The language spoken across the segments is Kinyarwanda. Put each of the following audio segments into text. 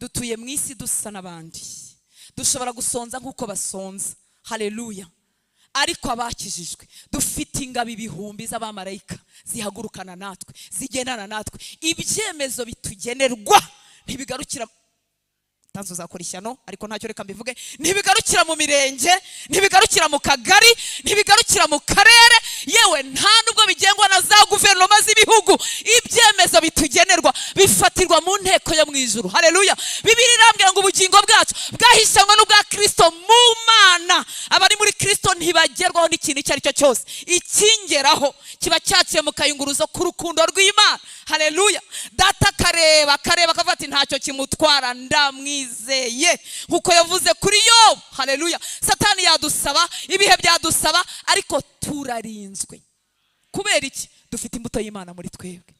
Dutuye mu isi, dusa n'abandi, dushobora gusonza nk'uko basonza. Haleluya! Ariko abakijijwe dufite ingabo ibihumbi z'abamarayika zihagurukana natwe, zigendana natwe. Ibyemezo bitugenerwa ntibigarukira tanze uzakora ishyano, ariko ntacyo, reka mbivuge. Ntibigarukira mu mirenge, ntibigarukira mu kagari, ntibigarukira mu karere, yewe nta nubwo bigengwa na za guverinoma z'ibihugu. Ibyemezo bitugenerwa bifatirwa mu nteko yo mu ijuru. Haleluya! Bibiliya irambwira ngo ubugingo bwacu bwahishanwe n'ubwa Kirisito mu Mana. Abari muri Kirisito ntibagerwaho n'ikintu icyo ari cyo cyose. Ikingeraho kiba cyaciye mu kayunguruzo k'urukundo rw'Imana. Haleluya! Data akareba, akareba, akavuga ati: "Ntacyo kimutwara, ndamwizeye," nkuko yavuze kuri Yobu. Haleluya! Satani yadusaba, ibihe byadusaba, ariko turarinzwe. Kubera iki? Dufite imbuto y'Imana muri twebwe.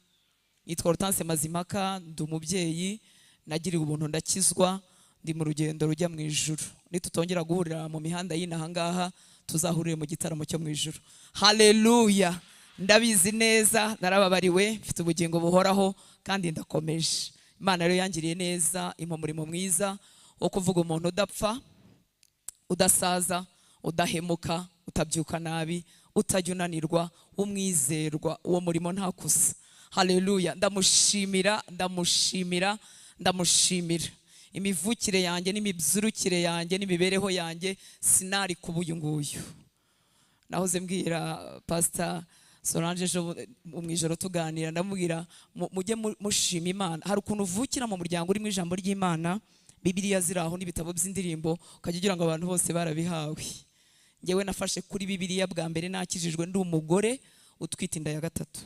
Nitwa Hortense Mazimaka, ndi umubyeyi, nagiriwe ubuntu ndakizwa, ndi mu rugendo rujya mu ijuru. Nitutongera guhurira mu mihanda y'inaha ngaha, tuzahurire mu gitaramo cyo mu ijuru. Haleluya! Ndabizi neza, narababariwe, mfite ubugingo buhoraho kandi ndakomeje. Imana rero yangiriye neza, impa umurimo mwiza wo kuvuga umuntu udapfa, udasaza, udahemuka, utabyuka nabi, utajya unanirwa, w'umwizerwa. Uwo murimo nta kusa. Haleluya! Ndamushimira, ndamushimira, ndamushimira. Imivukire yanjye n'imibyurukire yanjye n'imibereho yanjye, sinari kuba uyu nguyu. Nahoze mbwira Pasita Solange ejo mu ijoro tuganira, ndamubwira: "Mujye mushima Imana." Hari ukuntu uvukira mu muryango urimo ijambo ry'Imana, Bibiliya ziri aho n'ibitabo by'indirimbo, ukajya ugira ngo abantu bose barabihawe. Ngewe nafashe kuri Bibiliya bwa mbere nakijijwe ndi umugore utwite inda ya gatatu.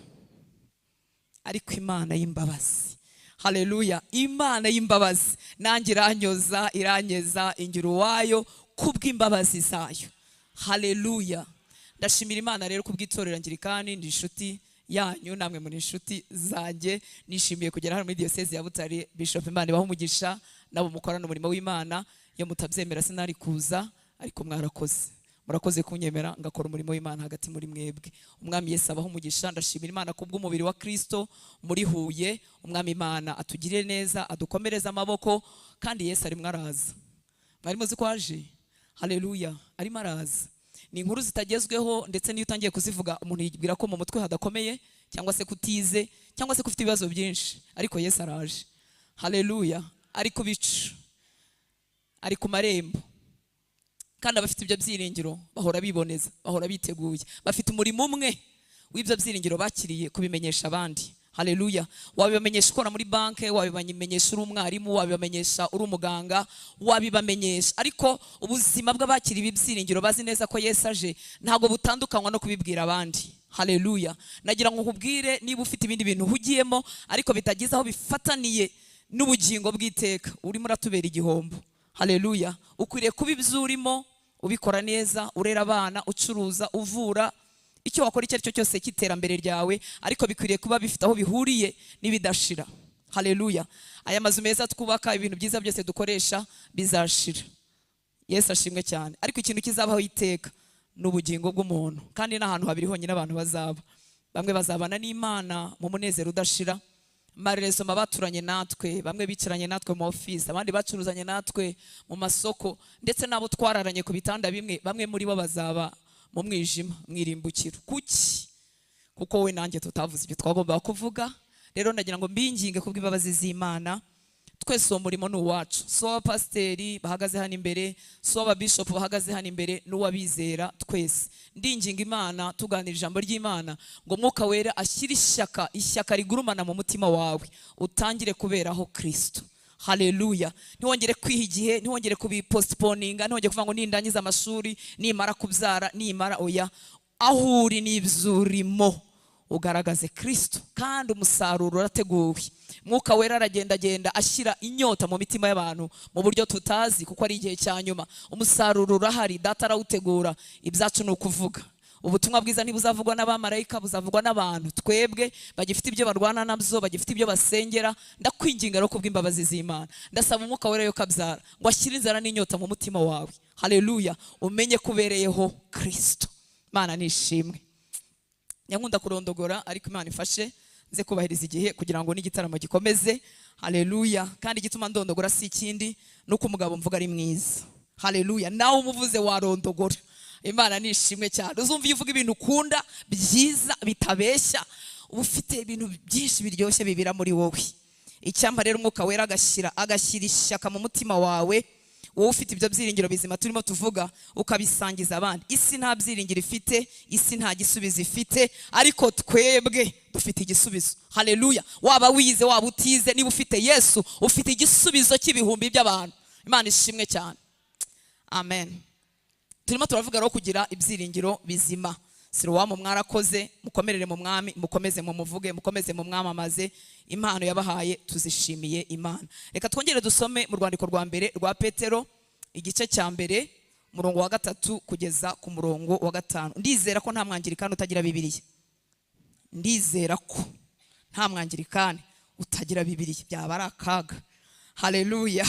Ariko Imana y'imbabazi, haleluya, Imana y'imbabazi nanjye iranyoza, iranyeza, ingira uwayo kubw'imbabazi zayo. Haleluya! Ndashimira Imana rero kubw'itorero Angirikani. Ndi inshuti yanyu, namwe muri inshuti zanjye. Nishimiye kugera hano muri Diyosezi ya Butare. Bishop, Imana ibahe umugisha nabo mukorana umurimo w'Imana. Iyo mutabyemera sinari kuza, ariko mwarakoze, murakoze kunyemera ngakora umurimo w'Imana hagati muri mwebwe. Umwami Yesu abaho umugisha. Ndashimira Imana kubw'umubiri wa Kristo muri Huye. Umwami Imana atugirire neza, adukomereze amaboko. Kandi Yesu arimo araza. Mwari muzi ko aje? Haleluya! Arimo araza. Ni inkuru zitagezweho, ndetse n'iyo utangiye kuzivuga umuntu yibwira ko mu mutwe hadakomeye, cyangwa se kutize, cyangwa se ko ufite ibibazo byinshi. Ariko Yesu araje. Haleluya! Ari ku bicu, ari ku marembo. Kandi abafite ibyo byiringiro bahora biboneza, bahora biteguye, bafite umurimo umwe w'ibyo byiringiro bakiriye, kubimenyesha abandi. Haleluya! Wabibamenyesha ukora muri banki, wabibamenyesha uri umwarimu, wabibamenyesha uri umuganga, wabibamenyesha. Ariko ubuzima bw'abakiriye ibi byiringiro, bazi neza ko Yesu aje, ntabwo butandukanywa no kubibwira abandi. Haleluya! Nagira ngo nkubwire, niba ufite ibindi bintu uhugiyemo ariko bitagize aho bifataniye n'ubugingo bw'iteka, urimo uratubera igihombo. Haleluya! Ukwiriye kuba ibyo urimo ubikora neza, urera abana, ucuruza, uvura, icyo wakora icyo ari cyo cyose cy'iterambere ryawe, ariko bikwiriye kuba bifite aho bihuriye n'ibidashira. Haleluya! Aya mazu meza twubaka, ibintu byiza byose dukoresha bizashira. Yesu ashimwe cyane. Ariko ikintu kizabaho iteka ni ubugingo bw'umuntu. Kandi n'ahantu habiri honyine abantu bazaba: bamwe bazabana n'Imana mu munezero udashira. Marerezoma baturanye natwe, bamwe bicaranye natwe mu ofisi, abandi bacuruzanye natwe mu masoko, ndetse n'abo twararanye ku bitanda bimwe, bamwe muri bo bazaba mu mwijima, mu irimbukiro. Kuki? Kuko we nanjye tutavuze ibyo twagombaga kuvuga. Rero ndagira ngo mbinginge kubw'imbabazi z'Imana, twese uwo murimo ni uwacu. Si uw'abapasiteri bahagaze hano imbere, si uw'ababishopu bahagaze hano imbere, n'uw'abizera twese. Ndinginga Imana, tuganira ijambo ry'Imana, ngo Mwuka Wera ashyire ishyaka, ishyaka rigurumana mu mutima wawe, utangire kuberaho Kristo. Haleluya! Ntiwongere kwiha igihe, ntiwongere kubipostponinga, ntiwongere kuvuga ngo nindangiza amashuri, nimara kubyara, nimara. Oya, aho uri n'ibyo urimo ugaragaze Kristo, kandi umusaruro urateguwe. Mwuka Wera aragendagenda ashyira inyota mu mitima y'abantu mu buryo tutazi, kuko ari igihe cya nyuma. Umusaruro urahari, Data arawutegura. Ibyacu ni ukuvuga ubutumwa bwiza. Ntibuzavugwa n'abamarayika, buzavugwa n'abantu twebwe bagifite ibyo barwana nabyo, bagifite ibyo basengera. Ndakwinginga rero kubw'imbabazi z'Imana, ndasaba Umwuka Wera yo kabyara ngo ashyire inzara n'inyota mu mutima wawe. Haleluya! Umenye ko ubereyeho Kristo. Imana nishimwe. Nyankunda kurondogora, ariko Imana ifashe. Nze kubahiriza igihe kugira ngo n'igitaramo gikomeze. Haleluya! Kandi igituma ndondogora si ikindi, ni uko umugabo mvuga ari mwiza. Haleluya! Nawe umuvuze warondogora. Imana ni ishimwe cyane. Uzumva iyo uvuga ibintu ukunda byiza bitabeshya, uba ufite ibintu byinshi biryoshye bibira muri wowe. Icyampa rero Umwuka Wera agashyira ishyaka mu mutima wawe, wowe ufite ibyo byiringiro bizima turimo tuvuga, ukabisangiza abandi. Isi nta byiringiro ifite, isi nta gisubizo ifite, ariko twebwe dufite igisubizo. Haleluya! Waba wize, waba utize, niba ufite Yesu, ufite igisubizo cy'ibihumbi by'abantu. Imana ishimwe cyane. Amen. Turimo turavuga rero kugira ibyiringiro bizima. Sirowamu, mwarakoze. Mukomerere mu Mwami, mukomeze mumuvuge, mukomeze mumwamamaze. Impano yabahaye tuzishimiye Imana. Reka twongere dusome mu rwandiko rwa mbere rwa Petero, igice cya mbere, umurongo wa 3 kugeza ku murongo wa 5. Ndizera ko nta Mwangirikani utagira Bibiliya. Ndizera ko nta Mwangirikani utagira Bibiliya, byaba ari akaga. Haleluya!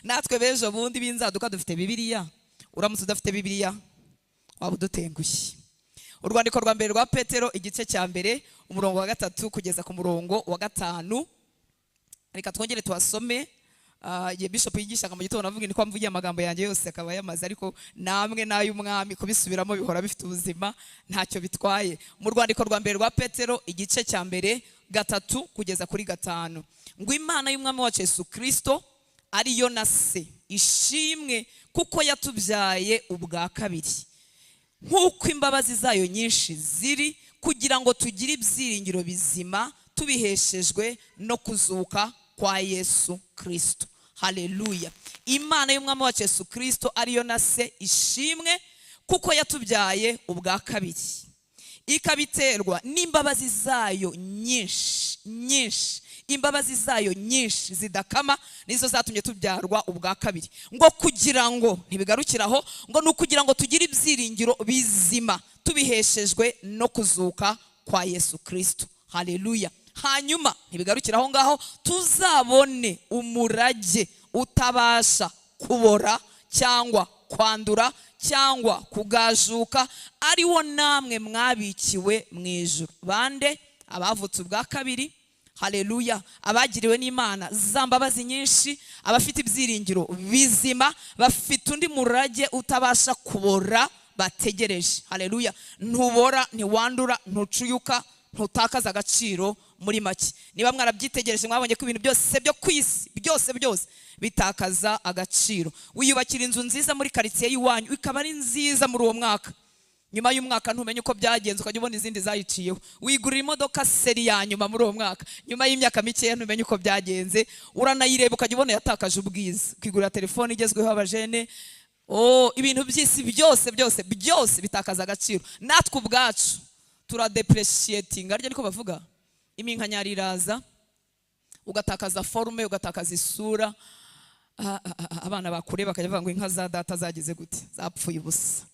Natwe b'ejo bundi b'inzaduka dufite Bibiliya. Uramutse udafite Bibiliya, waba udutengushye. Urwandiko rwa mbere rwa Petero, igice cya mbere, umurongo wa 3 kugeza ku murongo wa 5. Reka twongere tuhasome. Igihe bishop yigishaga mu gitondo, avuga niko mvugiye amagambo yanjye yose akaba yamaze, ariko namwe n'ay'Umwami kubisubiramo bihora bifite ubuzima, ntacyo bitwaye. Mu rwandiko rwa mbere rwa Petero, igice cya mbere, 3 kugeza kuri 5, ngo: "Imana y'Umwami wacu Yesu Kirisito, ariyo na Se, ishimwe, kuko yatubyaye ubwa kabiri nk'uko imbabazi zayo nyinshi ziri, kugira ngo tugire ibyiringiro bizima tubiheshejwe no kuzuka kwa Yesu Kirisito." Haleluya! Imana y'Umwami wacu Yesu Kirisito, ariyo na Se, ishimwe, kuko yatubyaye ubwa kabiri, ikabiterwa n'imbabazi zayo nyinshi nyinshi. Imbabazi zayo nyinshi zidakama nizo zatumye tubyarwa ubwa kabiri. Ngo kugira ngo, ntibigarukiraho, ngo ni ukugira ngo tugire ibyiringiro bizima tubiheshejwe no kuzuka kwa Yesu Kirisito. Haleluya! Hanyuma ntibigarukira aho ngaho, tuzabone umurage utabasha kubora cyangwa kwandura cyangwa kugajuka, ari wo namwe mwabikiwe mu ijuru. Bande? Abavutse ubwa kabiri. Haleluya! Abagiriwe n'Imana za mbabazi nyinshi, abafite ibyiringiro bizima, bafite undi murage utabasha kubora bategereje. Haleluya! Ntubora, ntiwandura, ntucuyuka, ntutakaza agaciro. Muri make, niba mwarabyitegereje, mwabonye ko ibintu byose byo ku isi, byose byose, bitakaza agaciro. Wiyubakira inzu nziza muri karitsiye y'iwanyu, ikaba ari nziza muri uwo mwaka. Nyuma y'umwaka ntumenye uko byagenze, ukajya ubona izindi zayiciyeho. Wigurira imodoka série ya nyuma muri uwo mwaka, nyuma y'imyaka mikeya ntumenye uko byagenze, uranayireba ukajya ubona yatakaje ubwiza. Ukigurira telefone igezweho, abajene. Oh, ibintu by'isi byose byose byose bitakaza agaciro. Natwe ubwacu turadepreciatinga, arya niko bavuga. Iminkanyari iraza, ugatakaza forme, ugatakaza isura. Abana bakure bakajya bavuga ngo inka za data zagize gute? Zapfuye ubusa.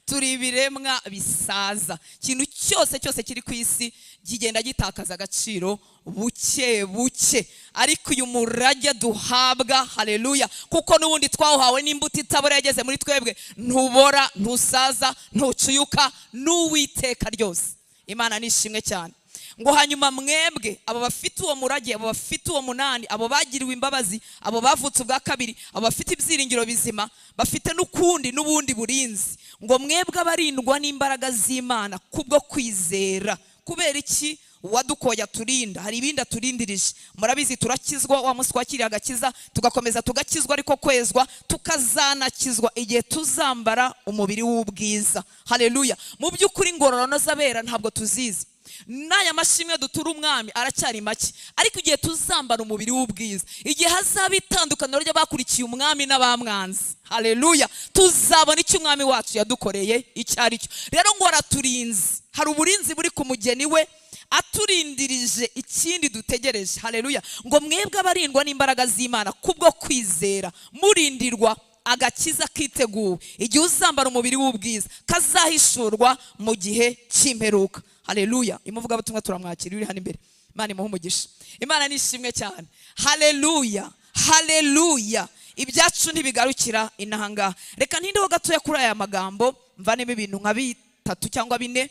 Turi ibiremwa bisaza. Ikintu cyose cyose kiri ku isi kigenda gitakaza agaciro buke buke, ariko uyu murage duhabwa, haleluya, kuko n'ubundi twawuhawe n'imbuto itabora yageze muri twebwe, ntubora, ntusaza, ntucuyuka, n'uwiteka ryose. Imana ni ishimwe cyane. Ngo hanyuma mwebwe abo bafite uwo murage, abo bafite uwo munani, abo bagiriwe imbabazi, abo bavutse ubwa kabiri, abo bafite ibyiringiro bizima, bafite n'ukundi n'ubundi burinzi, ngo mwebwe abarindwa n'imbaraga z'Imana kubwo kwizera. Kubera iki uwadukoye aturinda? Hari ibindi aturindirije. Murabizi, turakizwa wa munsi twakiriye agakiza, tugakomeza tugakizwa, ariko kwezwa, tukazanakizwa igihe tuzambara umubiri w'ubwiza. Haleluya! Mu by'ukuri ingororano z'abera ntabwo tuzizi, n'aya mashimwe dutura Umwami aracyari make, ariko igihe tuzambara umubiri w'ubwiza, igihe hazaba itandukaniro ry'abakurikiye Umwami n'abamwanzi, haleluya, tuzabona icyo Umwami wacu yadukoreye icyo ari cyo. Rero ngo araturinze, hari uburinzi buri ku mugeni we, aturindirije ikindi dutegereje. Haleluya! Ngo mwebwe abarindwa n'imbaraga z'Imana kubwo kwizera, murindirwa agakiza kiteguwe igihe uzambara umubiri w'ubwiza, kazahishurwa mu gihe cy'imperuka. Haleluya! Imuvugabutumwa turamwakira uri hano imbere. Imana imuhe umugisha. Imana ni ishimwe cyane. Haleluya, haleluya! Ibyacu ntibigarukira inahangaha. Reka ntindeho gatoya kuri aya magambo, mvanemo ibintu nka bitatu cyangwa bine,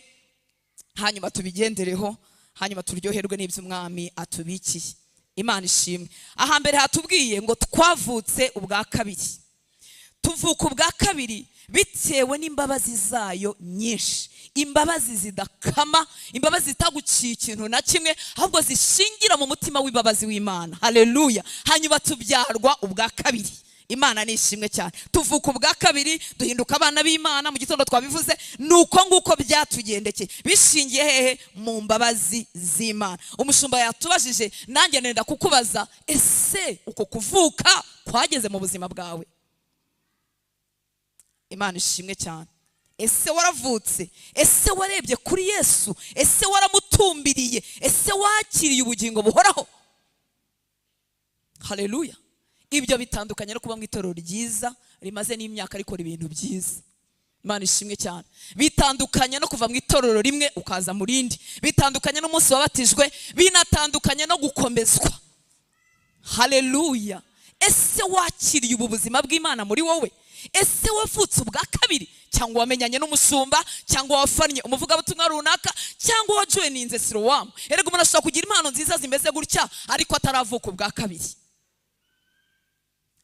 hanyuma tubigendereho. Hanyuma turyoherwe n'ibyo Umwami atubikiye. Imana ishimwe. Ahambere hatubwiye ngo twavutse ubwa kabiri, tuvuka ubwa kabiri bitewe n'imbabazi zayo nyinshi, imbabazi zidakama, imbabazi zitaguciye ikintu na kimwe, ahubwo zishingira mu mutima w'imbabazi w'Imana. Haleluya! Hanyuma tubyarwa ubwa kabiri. Imana ni ishimwe cyane. Tuvuka ubwa kabiri, duhinduka abana b'Imana. Mu gitondo twabivuze, ni uko nguko byatugendekeye. Bishingiye hehe? Mu mbabazi z'Imana. Umushumba yatubajije, nanjye nenda kukubaza: ese uko kuvuka kwageze mu buzima bwawe? Imana ishimwe cyane. Ese waravutse? Ese warebye kuri Yesu? Ese waramutumbiriye? Ese wakiriye ubugingo buhoraho? Haleluya! Ibyo bitandukanye no kuba mu itorero ryiza rimaze n'imyaka rikora ibintu byiza. Imana ishimwe cyane. Bitandukanye no kuva mu itorero rimwe ukaza mu rindi, bitandukanye n'umunsi wabatijwe, binatandukanye no gukomezwa. Haleluya! Ese wakiriye ubu buzima bw'Imana muri wowe? Ese wavutse ubwa kabiri, cyangwa wamenyanye n'umushumba, cyangwa wafannye umuvugabutumwa runaka, cyangwa wajoininze Silowamu? Erega umuntu ashobora kugira impano nziza zimeze gutya ariko ataravuka ubwa kabiri.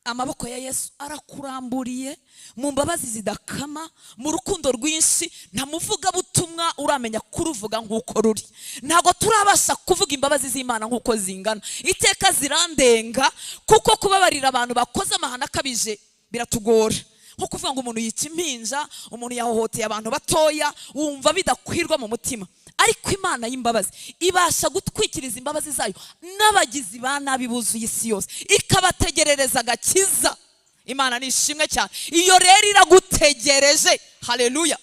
Amaboko ya Yesu arakuramburiye mu mbabazi zidakama, mu rukundo rwinshi. Nta muvugabutumwa uramenya kuruvuga nk'uko ruri. Ntabwo turabasha kuvuga imbabazi z'Imana nk'uko zingana. Iteka zirandenga, kuko kubabarira abantu bakoze amahano akabije biratugora, nko kuvuga ngo umuntu yica impinja, umuntu yahohoteye abantu batoya, wumva bidakwirwa mu mutima. Ariko Imana y'imbabazi ibasha gutwikiriza imbabazi zayo n'abagizi ba nabi buzuye isi yose, ikabategerereza agakiza. Imana ni ishimwe cyane. Iyo rero iragutegereje. Haleluya!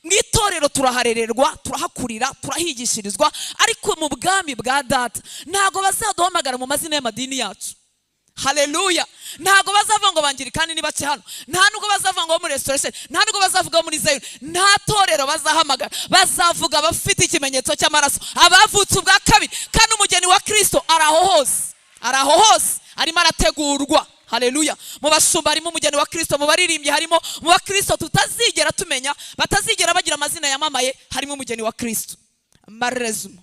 Mu itorero turaharererwa, turahakurira, turahigishirizwa, ariko mu bwami bwa Data ntabwo bazaduhamagara mu mazina y'amadini yacu. Haleluya! Ntabwo bazavuga ngo Bangirikani ni bake hano, nta nubwo bazavuga ngo muri Restoration, nta nubwo bazavuga muri Zion. Nta torero bazahamagara. Bazavuga abafite ikimenyetso cy'amaraso, abavutse ubwa kabiri. Kandi umugeni wa Kirisito ari aho hose, ari aho hose, arimo arategurwa. Haleluya! Mu bashumba harimo umugeni wa Kirisito, mu baririmbyi harimo, mu bakirisito tutazigera tumenya, batazigera bagira amazina yamamaye, harimo umugeni wa Kirisito. Malheureusement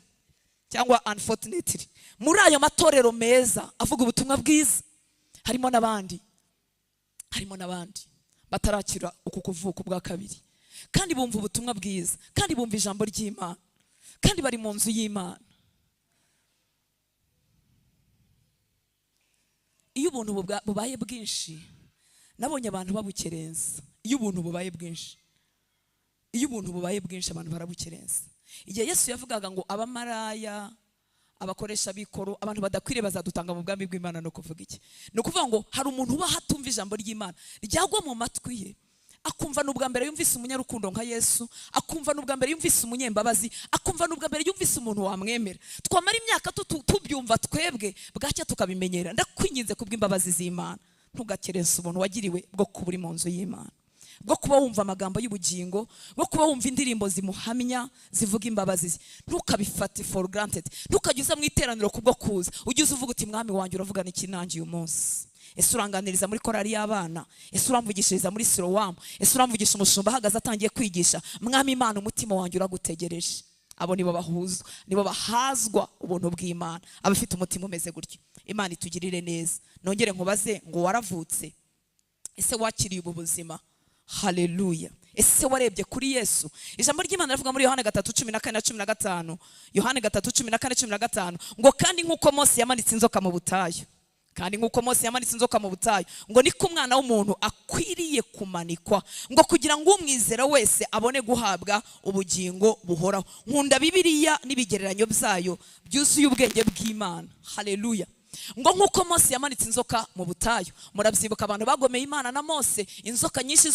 cyangwa unfortunately, muri ayo matorero meza avuga ubutumwa bwiza harimo n'abandi, harimo n'abandi batarakira uku kuvuka ubwa kabiri, kandi bumva ubutumwa bwiza, kandi bumva ijambo ry'Imana, kandi bari mu nzu y'Imana. Iyo ubuntu bubaye bwinshi, nabonye abantu babukerenza. Iyo ubuntu bubaye bwinshi, iyo ubuntu bubaye bwinshi, abantu barabukerenza. Igihe Yesu yavugaga ngo abamaraya, abakoresha bikoro, abantu badakwiriye bazadutanga mu bwami bw'Imana, no kuvuga iki? Ni ukuvuga ngo hari umuntu uba atumva ijambo ry'Imana, ryagwa mu matwi ye akumva ni ubwa mbere yumvise umunyarukundo nka Yesu, akumva ni ubwa mbere yumvise umunyembabazi, akumva ni ubwa mbere yumvise umuntu wamwemera. Twamara imyaka tubyumva twebwe, bwacya tukabimenyera. Ndakwinginze kubw'imbabazi z'Imana, ntugakerense ubuntu wagiriwe bwo kuba uri mu nzu y'Imana, bwo kuba wumva amagambo y'ubugingo, bwo kuba wumva indirimbo zimuhamya zivuga imbabazi ze. Ntukabifate for granted. Ntukajye uza mu iteraniro kubwo kuza, ujye uza uvuga uti: "Mwami wanjye, uravugana iki nanjye uyu munsi? Ese uranganiriza muri korali y'abana? Ese uramvugishiriza muri Silowamu? Ese uramvugisha umushumba ahagaze atangiye kwigisha? Mwami Imana, umutima wanjye uragutegereje." Abo nibo bahuzwa, nibo bahazwa ubuntu bw'Imana, abafite umutima umeze gutyo. Imana itugirire neza. Nongere nkubaze ngo: waravutse? Ese wakiriye ubu buzima? Haleluya! Ese warebye kuri Yesu? Ijambo ry'Imana rivuga muri Yohana 3:14 na 15, Yohana 3:14, 15, ngo: "Kandi nk'uko Mose yamanitse inzoka mu butayu, kandi nk'uko Mose yamanitse inzoka mu butayu, ngo niko Umwana w'umuntu akwiriye kumanikwa, ngo kugira ngo umwizera wese abone guhabwa ubugingo buhoraho." Nkunda Bibiliya n'ibigereranyo byayo byuzuye ubwenge bw'Imana. Haleluya! Ngo nk'uko Mose yamanitse inzoka mu butayu. Murabyibuka, abantu bagomeye Imana na Mose, inzoka nyinshi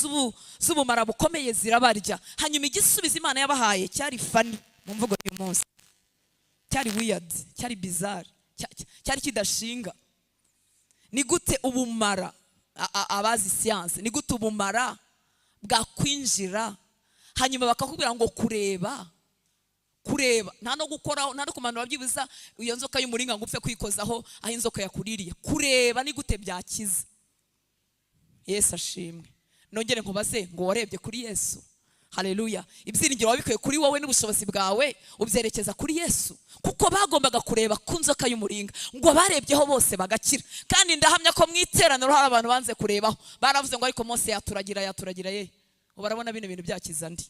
z'ubumara bukomeye zirabarya. Hanyuma igisubizo Imana yabahaye cyari funny, mu mvugo y'uyu munsi cyari weird, cyari bizarre, cyari kidashinga. Ni gute ubumara, abazi siyanse, ni gute ubumara bwakwinjira, hanyuma bakakubwira ngo kureba, kureba, nta no gukoraho, nta no kumanura byibuza iyo nzoka y'umuringa ngo upfe kwikozaho aho inzoka yakuririye, kureba ni gute byakiza? Yesu ashimwe. Nongere nkubaze ngo: warebye kuri Yesu? Haleluya! Ibyiringiro wabikuye kuri wowe n'ubushobozi bwawe, ubyerekeza kuri Yesu? Kuko bagombaga kureba ku nzoka y'umuringa, ngo barebyeho bose bagakira. Kandi ndahamya ko mu iteraniro hari abantu banze kurebaho, baravuze ngo: "Ariko Mose yaturagira, yaturagira ye." Ubu barabona bino bintu byakiza ndi,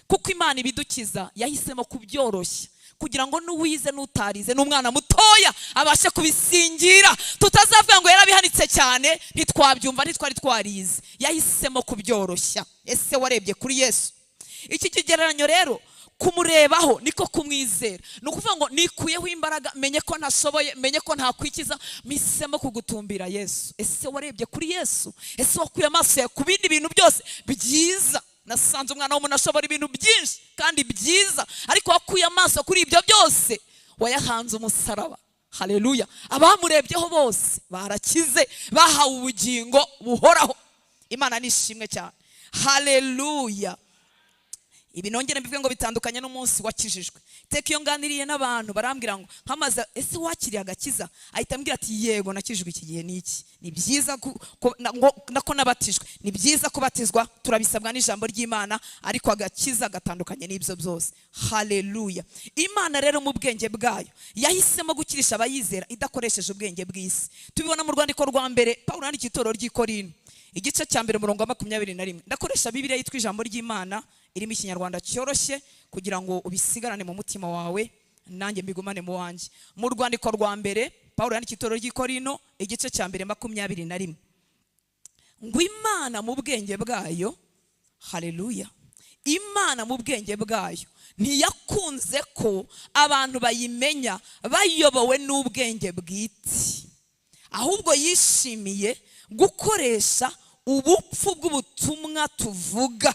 kuko Imana ibidukiza yahisemo kubyoroshya kugira ngo n'uwize n'utarize n'umwana mutoya abashe kubisingira, tutazavuga ngo yarabihanitse cyane, ntitwabyumva, ntitwari twarize. Yahisemo kubyoroshya. Ese warebye kuri Yesu? Iki kigereranyo rero, kumurebaho niko kumwizera. Ni ukuvuga ngo nikuyeho imbaraga, menye ko ntashoboye, menye ko ntakwikiza, mpisemo kugutumbira Yesu. Ese warebye kuri Yesu? Ese wakuye amaso yawe ku bindi bintu byose byiza? Nasanze umwana w'umuntu ashobora ibintu byinshi kandi byiza, ariko wakuye amaso kuri ibyo byose, wayahanze umusaraba. Haleluya! Abamurebyeho bose barakize, bahawe ubugingo buhoraho. Imana ni ishimwe cyane. Haleluya! Ibi nongere mbivuge ngo bitandukanye n'umunsi wakijijwe. Iteka iyo nganiriye n'abantu barambwira ngo nkamaze: "Ese wakiriye agakiza?" Ahita ambwira ati: "Yego, nakijijwe iki gihe." N'iki ni byiza nako nabatijwe. Ni byiza kubatizwa, turabisabwa n'ijambo ry'Imana, ariko agakiza gatandukanye n'ibyo byose. Haleluya! Imana rero mu bwenge bwayo yahisemo gukirisha abayizera idakoresheje ubwenge bw'isi. Tubibona mu rwandiko rwa mbere Pawulo yandikiye itorero ry'i Korinto, igice cya mbere, umurongo wa 21. Ndakoresha Bibiliya yitwa Ijambo ry'Imana, irimo Ikinyarwanda cyoroshye, kugira ngo ubisigarane mu mutima wawe, nanjye mbigumane mu wanjye. Mu rwandiko rwa mbere Pawulo yandikiye itorero ry'i Korinto, igice cya mbere, 21, ngo Imana mu bwenge bwayo, haleluya, Imana mu bwenge bwayo ntiyakunze ko abantu bayimenya bayobowe n'ubwenge bwite, ahubwo yishimiye gukoresha ubupfu bw'ubutumwa tuvuga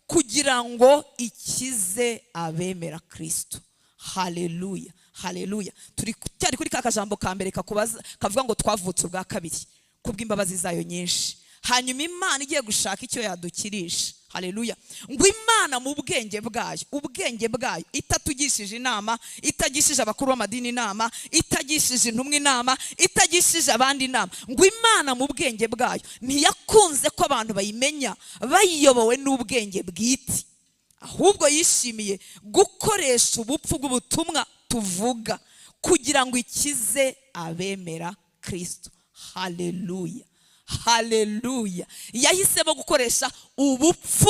kugira ngo ikize abemera Kristo. Haleluya, haleluya! Turi cyari kuri ka kajambo ka mbere kakubaza, kavuga ngo twavutse ubwa kabiri kubw'imbabazi zayo nyinshi. Hanyuma Imana igiye gushaka icyo yadukirisha, haleluya, ngo Imana mu bwenge bwayo, ubwenge bwayo, itatugishije inama, itagishije abakuru b'amadini inama, itagishije intumwa inama, itagishije abandi inama, ngo Imana mu bwenge bwayo ntiyakunze ko abantu bayimenya bayiyobowe n'ubwenge bwite, ahubwo yishimiye gukoresha ubupfu bw'ubutumwa tuvuga kugira ngo ikize abemera Kristo. Haleluya, haleluya! Yahisemo gukoresha ubupfu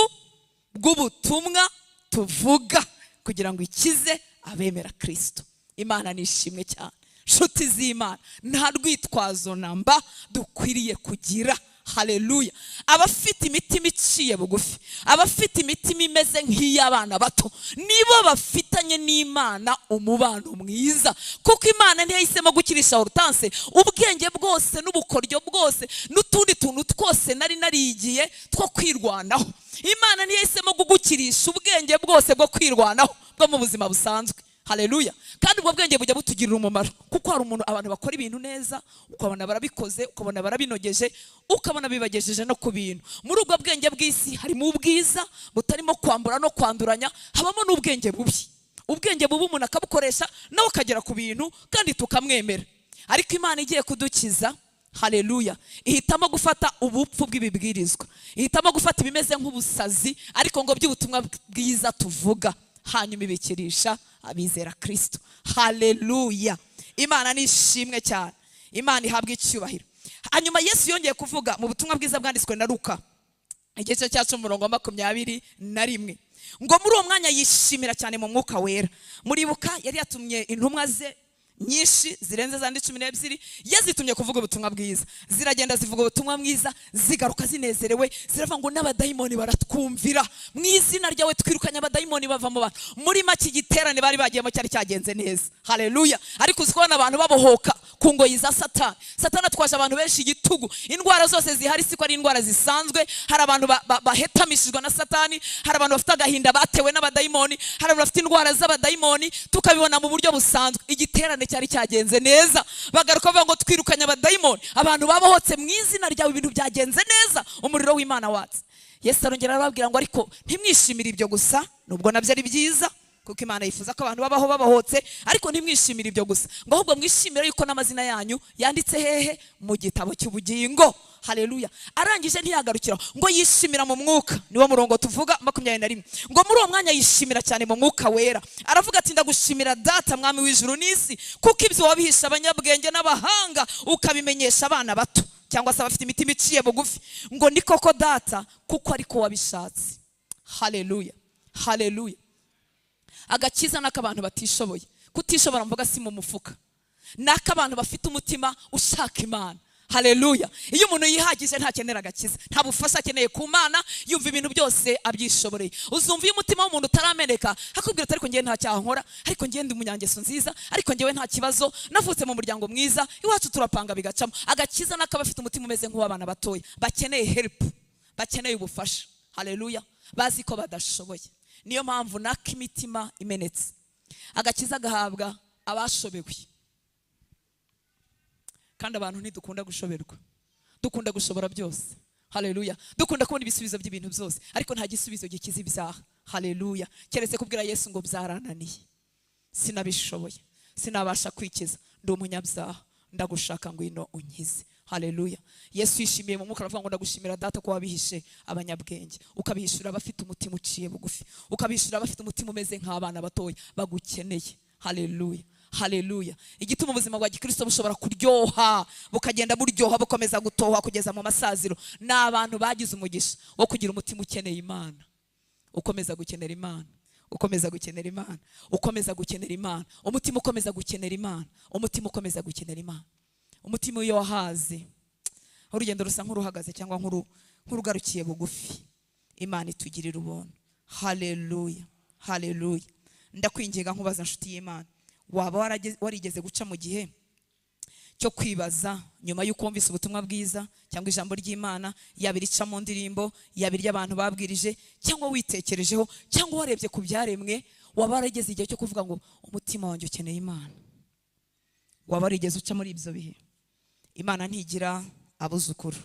bw'ubutumwa tuvuga kugira ngo ikize abemera Kristo. Imana ni ishimwe cyane. Nshuti z'Imana, nta rwitwazo namba dukwiriye kugira. Haleluya! Abafite imitima iciye bugufi, abafite imitima imeze nk'iy'abana bato, nibo bafitanye n'Imana umubano mwiza, kuko Imana ntiyahisemo gukirisha Hortense ubwenge bwose n'ubukoryo bwose n'utundi tuntu twose nari narigiye two kwirwanaho. Imana ntiyahisemo kugukirisha ubwenge bwose bwo kwirwanaho bwo mu buzima busanzwe. Haleluya! Kandi ubwo bwenge bujya butugirira umumaro, kuko hari umuntu, abantu bakora ibintu neza, ukabona barabikoze, ukabona barabinogeje, ukabona bibagejeje no ku bintu. Muri ubwo bwenge bw'isi harimo ubwiza butarimo kwambura no kwanduranya, habamo n'ubwenge bubi. Ubwenge bubi umuntu akabukoresha nawe akagera ku bintu kandi tukamwemera. Ariko Imana igiye kudukiza, haleluya, ihitamo gufata ubupfu bw'ibibwirizwa, ihitamo gufata ibimeze nk'ubusazi ariko ngo by'ubutumwa bwiza tuvuga, hanyuma ibikirisha abizera Kristo. Haleluya! Imana ni ishimwe cyane, Imana ihabwa icyubahiro. Hanyuma Yesu yongeye kuvuga mu butumwa bwiza bwanditswe na Luka, igice cya 10, umurongo wa 21, ngo muri uwo mwanya yishimira cyane mu Mwuka Wera. Muribuka yari yatumye intumwa ze nyinshi zirenze zandi 12, yazitumye kuvuga ubutumwa bwiza. Ziragenda, zivuga ubutumwa bwiza, zigaruka zinezerewe, ziravuga ngo: "N'abadayimoni baratwumvira, mu izina ryawe twirukanye abadayimoni bava mu bantu." Muri make, igiterane bari bagiyemo cyari cyagenze neza. Haleluya! Ariko uzi kubona abantu babohoka ku ngoyi za Satani? Satani atwaje abantu benshi igitugu. Indwara zose zihari siko ari indwara zisanzwe. Hari abantu bahetamishijwe na Satani, hari abantu bafite agahinda batewe n'abadayimoni, hari abantu bafite indwara z'abadayimoni, tukabibona mu buryo busanzwe. Igiterane cyari cyagenze neza, bagaruka bavuga ngo: "Twirukanye abadayimoni, abantu babohotse mu izina ryawe, ibintu byagenze neza, umuriro w'Imana watse." Yesu arongera arababwira ngo: "Ariko ntimwishimire ibyo gusa, nubwo nabyo ari byiza." Kuko Imana yifuza ko abantu babaho babohotse. Ariko ntimwishimire ibyo gusa, ngo ahubwo mwishimire yuko n'amazina yanyu yanditse hehe? Mu gitabo cy'ubugingo. Haleluya. Arangije ntiyagarukira, ngo yishimira mu mwuka. Niwo murongo tuvuga, 21. Ngo muri uwo mwanya yishimira cyane mu Mwuka Wera, aravuga ati: "Ndagushimira Data, Mwami w'ijuru n'isi, kuko ibyo wabihisha abanyabwenge n'abahanga, ukabimenyesha abana bato cyangwa se abafite imitima iciye bugufi." Ngo ni koko Data, kuko ariko wabishatse. Haleluya, haleluya. Agakiza ni ak'abantu batishoboye. Kutishobora mvuga si mu mufuka, ni ak'abantu bafite umutima ushaka Imana. Haleluya. Iyo umuntu yihagije ntakenera agakiza, nta bufasha akeneye ku Mana, yumva ibintu byose abyishoboreye. Uzumva iyo umutima w'umuntu utarameneka akubwira ati: "Ariko ngewe nta cyaha nkora, ariko ngewe ndi umunyangeso nziza, ariko ngewe nta kibazo, navutse mu muryango mwiza, iwacu turapanga bigacamo." Agakiza ni ak'abafite umutima umeze nk'uw'abana batoya, bakeneye help, bakeneye ubufasha. Haleluya. Bazi ko badashoboye. Niyo mpamvu n'ak'imitima imenetse. Agakiza gahabwa abashobewe, kandi abantu ntidukunda gushoberwa, dukunda gushobora byose. Haleluya. Dukunda kubona ibisubizo by'ibintu byose, ariko nta gisubizo gikiza ibyaha, haleluya, keretse kubwira Yesu ngo: "Byarananiye, sinabishoboye, sinabasha kwikiza, ndi umunyabyaha, ndagushaka, ngwino unkize." Haleluya. Yesu yishimiye mu mwuka, aravuga ngo: "Ndagushimira Data ko wabihishe abanyabwenge, ukabihishura abafite umutima uciye bugufi, ukabihishura abafite umutima umeze nk'abana batoya bagukeneye." Haleluya, haleluya. Igituma ubuzima bwa gikristo bushobora kuryoha, bukagenda buryoha, bukomeza gutoha kugeza mu masaziro, ni abantu bagize umugisha wo kugira umutima ukeneye Imana, ukomeza gukenera Imana, ukomeza gukenera Imana, ukomeza gukenera Imana, umutima ukomeza gukenera Imana, umutima ukomeza gukenera Imana. Umutima iyo wahaze, urugendo rusa nk'uruhagaze cyangwa nk'urugarukiye bugufi. Imana itugirira ubuntu. Haleluya, haleluya. Ndakwinginga nkubaza, nshuti y'Imana, waba warigeze guca mu gihe cyo kwibaza nyuma y'uko wumvise ubutumwa bwiza cyangwa ijambo ry'Imana, yaba irica mu ndirimbo, yaba iry'abantu babwirije, cyangwa witekerejeho, cyangwa warebye ku byaremwe, waba warageze igihe cyo kuvuga ngo: "Umutima wanjye ukeneye Imana"? Waba warigeze uca muri ibyo bihe? Imana ntigira abuzukuru,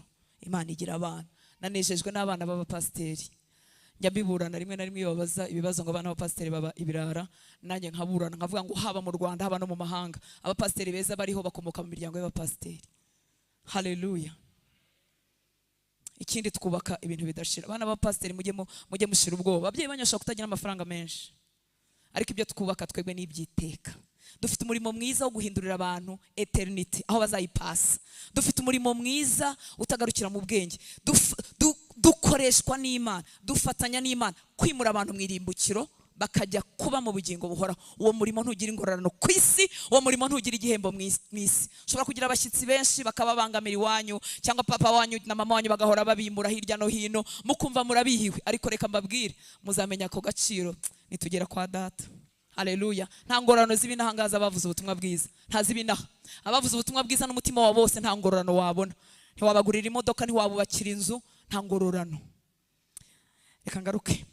Imana igira abana. Nanejejwe n'abana b'abapasiteri. Njya mbiburana rimwe na rimwe iyo babaza ibibazo ngo abana b'abapasiteri baba ibirara, nanjye nkaburana nkavuga ngo haba mu Rwanda, haba no mu mahanga, abapasiteri beza bariho bakomoka mu miryango y'abapasiteri. Haleluya. Ikindi, twubaka ibintu bidashira. Abana b'abapasiteri, mujye mushira ubwoba. Ababyeyi banyu bashobora kutagira amafaranga menshi, ariko ibyo twubaka twebwe ni iby'iteka. Dufite umurimo mwiza wo guhindurira abantu eternity, aho bazayipasa. Dufite umurimo mwiza utagarukira mu bwenge. Dukoreshwa n'Imana, dufatanya n'Imana kwimura abantu mu irimbukiro bakajya kuba mu bugingo buhoraho. Uwo murimo ntugira ingororano ku isi, uwo murimo ntugira igihembo mu isi. Ushobora kugira abashyitsi benshi bakababangamira iwanyu, cyangwa papa wanyu na mama wanyu bagahora babimura hirya no hino, mukumva murabihiwe. Ariko reka mbabwire, muzamenya ako gaciro nitugera kwa Data. Haleluya. Nta ngororano z'ibinaha ngaza. Abavuze ubutumwa bwiza, nta z'ibinaha. Abavuze ubutumwa bwiza n'umutima wa bose, nta ngororano wabona. Ntiwabagurira imodoka, ntiwabubakira inzu, nta ngororano. Reka ngaruke.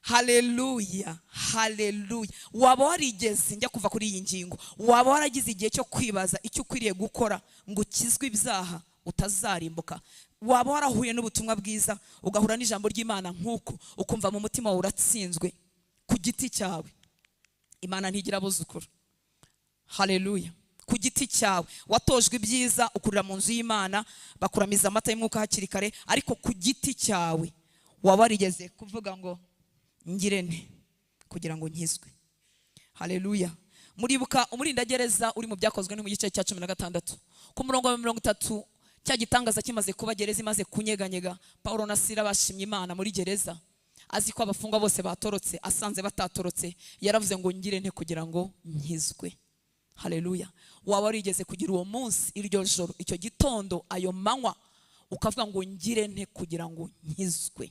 Haleluya, haleluya. Waba warigeze, njya kuva kuri iyi ngingo, waba waragize igihe cyo kwibaza icyo ukwiriye gukora ngo ukizwe ibyaha, utazarimbuka? Waba warahuye n'ubutumwa bwiza, ugahura n'ijambo ry'Imana nk'uko, ukumva mu mutima wawe uratsinzwe ku giti cyawe? Imana ntigira abuzukuru. Haleluya. Ku giti cyawe, watojwe ibyiza, ukurira mu nzu y'Imana, bakuramiza amata y'umwuka hakiri kare, ariko ku giti cyawe waba warigeze kuvuga ngo: "Ngire nte kugira ngo nkizwe?" Haleluya. Muribuka umurindagereza uri mu Byakozwe, ni mu gice cya 16 ku murongo wa 30. Cya gitangaza kimaze kuba, gereza imaze kunyeganyega, Paul na Sila bashimye Imana muri gereza, azi ko abafungwa bose batorotse, asanze batatorotse, yaravuze ngo: "Ngire nte kugira ngo nkizwe?" Haleluya. Waba warigeze kugira uwo munsi, iryo joro, icyo gitondo, ayo manywa, ukavuga ngo: "Ngire nte kugira ngo nkizwe?"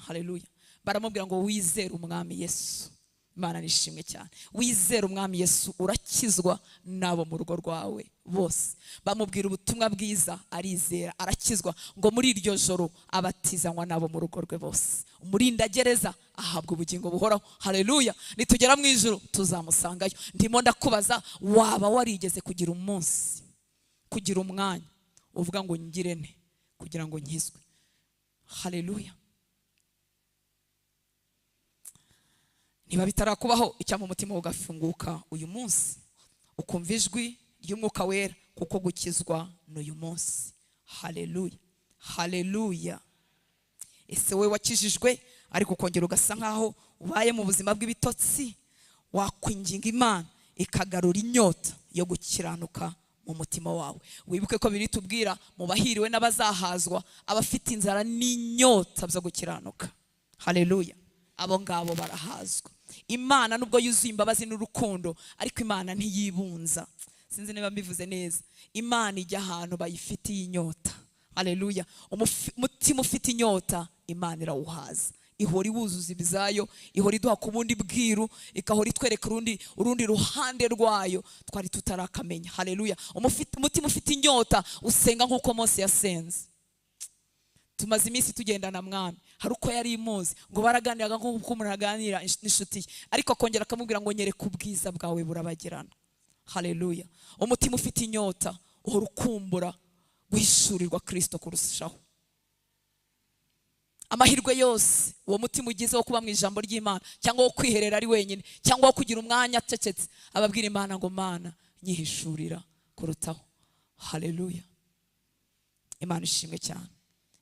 Haleluya. Baramubwira ngo: "Wizere Umwami Yesu." Imana nishimwe cyane. "Wizere Umwami Yesu, urakizwa n'abo mu rugo rwawe bose." Bamubwira ubutumwa bwiza, arizera, arakizwa. Ngo muri iryo joro abatizanywa n'abo mu rugo rwe bose. Umurindagereza ahabwa ubugingo buhoraho. Haleluya. Nitugera mu ijuru tuzamusangayo. Ndimo ndakubaza, waba warigeze kugira umunsi, kugira umwanya uvuga ngo: "Ngire nte kugira ngo nkizwe?" Haleluya. Ntiwigeze ugira umwanya wo kwibaza? Niba bitarakubaho, icyampa umutima ugafunguka uyu munsi, ukumva ijwi ry'Umwuka Wera, kuko gukizwa ni uyu munsi. Haleluya, haleluya. Ese wowe wakijijwe ariko ukongera ugasa nkaho ubaye mu buzima bw'ibitotsi, wakwinginga Imana ikagarura inyota yo gukiranuka mu mutima wawe? Wibuke ko biri tubwira mu bahiriwe n'abazahazwa abafite inzara n'inyota byo gukiranuka. Haleluya, abo ngabo barahazwa. Imana nubwo yuzuye imbabazi n'urukundo, ariko Imana ntiyibunza. Sinzi niba mbivuze neza. Imana ijya ahantu bayifitiye inyota. Haleluya. Umutima ufite inyota, Imana irawuhaza, ihora iwuzuza ibizayo, ihora iduha ku bundi bwiru, ikahora itwereka urundi ruhande rwayo twari tutarakamenya. Haleluya. Umutima ufite inyota usenga nk'uko Mose yasenze. Tumaze iminsi tugendana, Mwami. Hari uko yari imuzi, ngo baraganiraga nk'uko umuntu aganira n'inshuti ye, ariko akongera akamubwira ngo: "Nyereka ubwiza bwawe burabagirana." Haleluya. Umutima ufite inyota uhora ukumbura guhishurirwa Kirisito kurushaho. Amahirwe yose uwo mutima ugize wo kuba mu ijambo ry'Imana, cyangwa wo kwiherera ari wenyine, cyangwa wo kugira umwanya acecetse, ababwira Imana ngo: "Mana, nyihishurira kurutaho." Haleluya, Imana ishimwe cyane.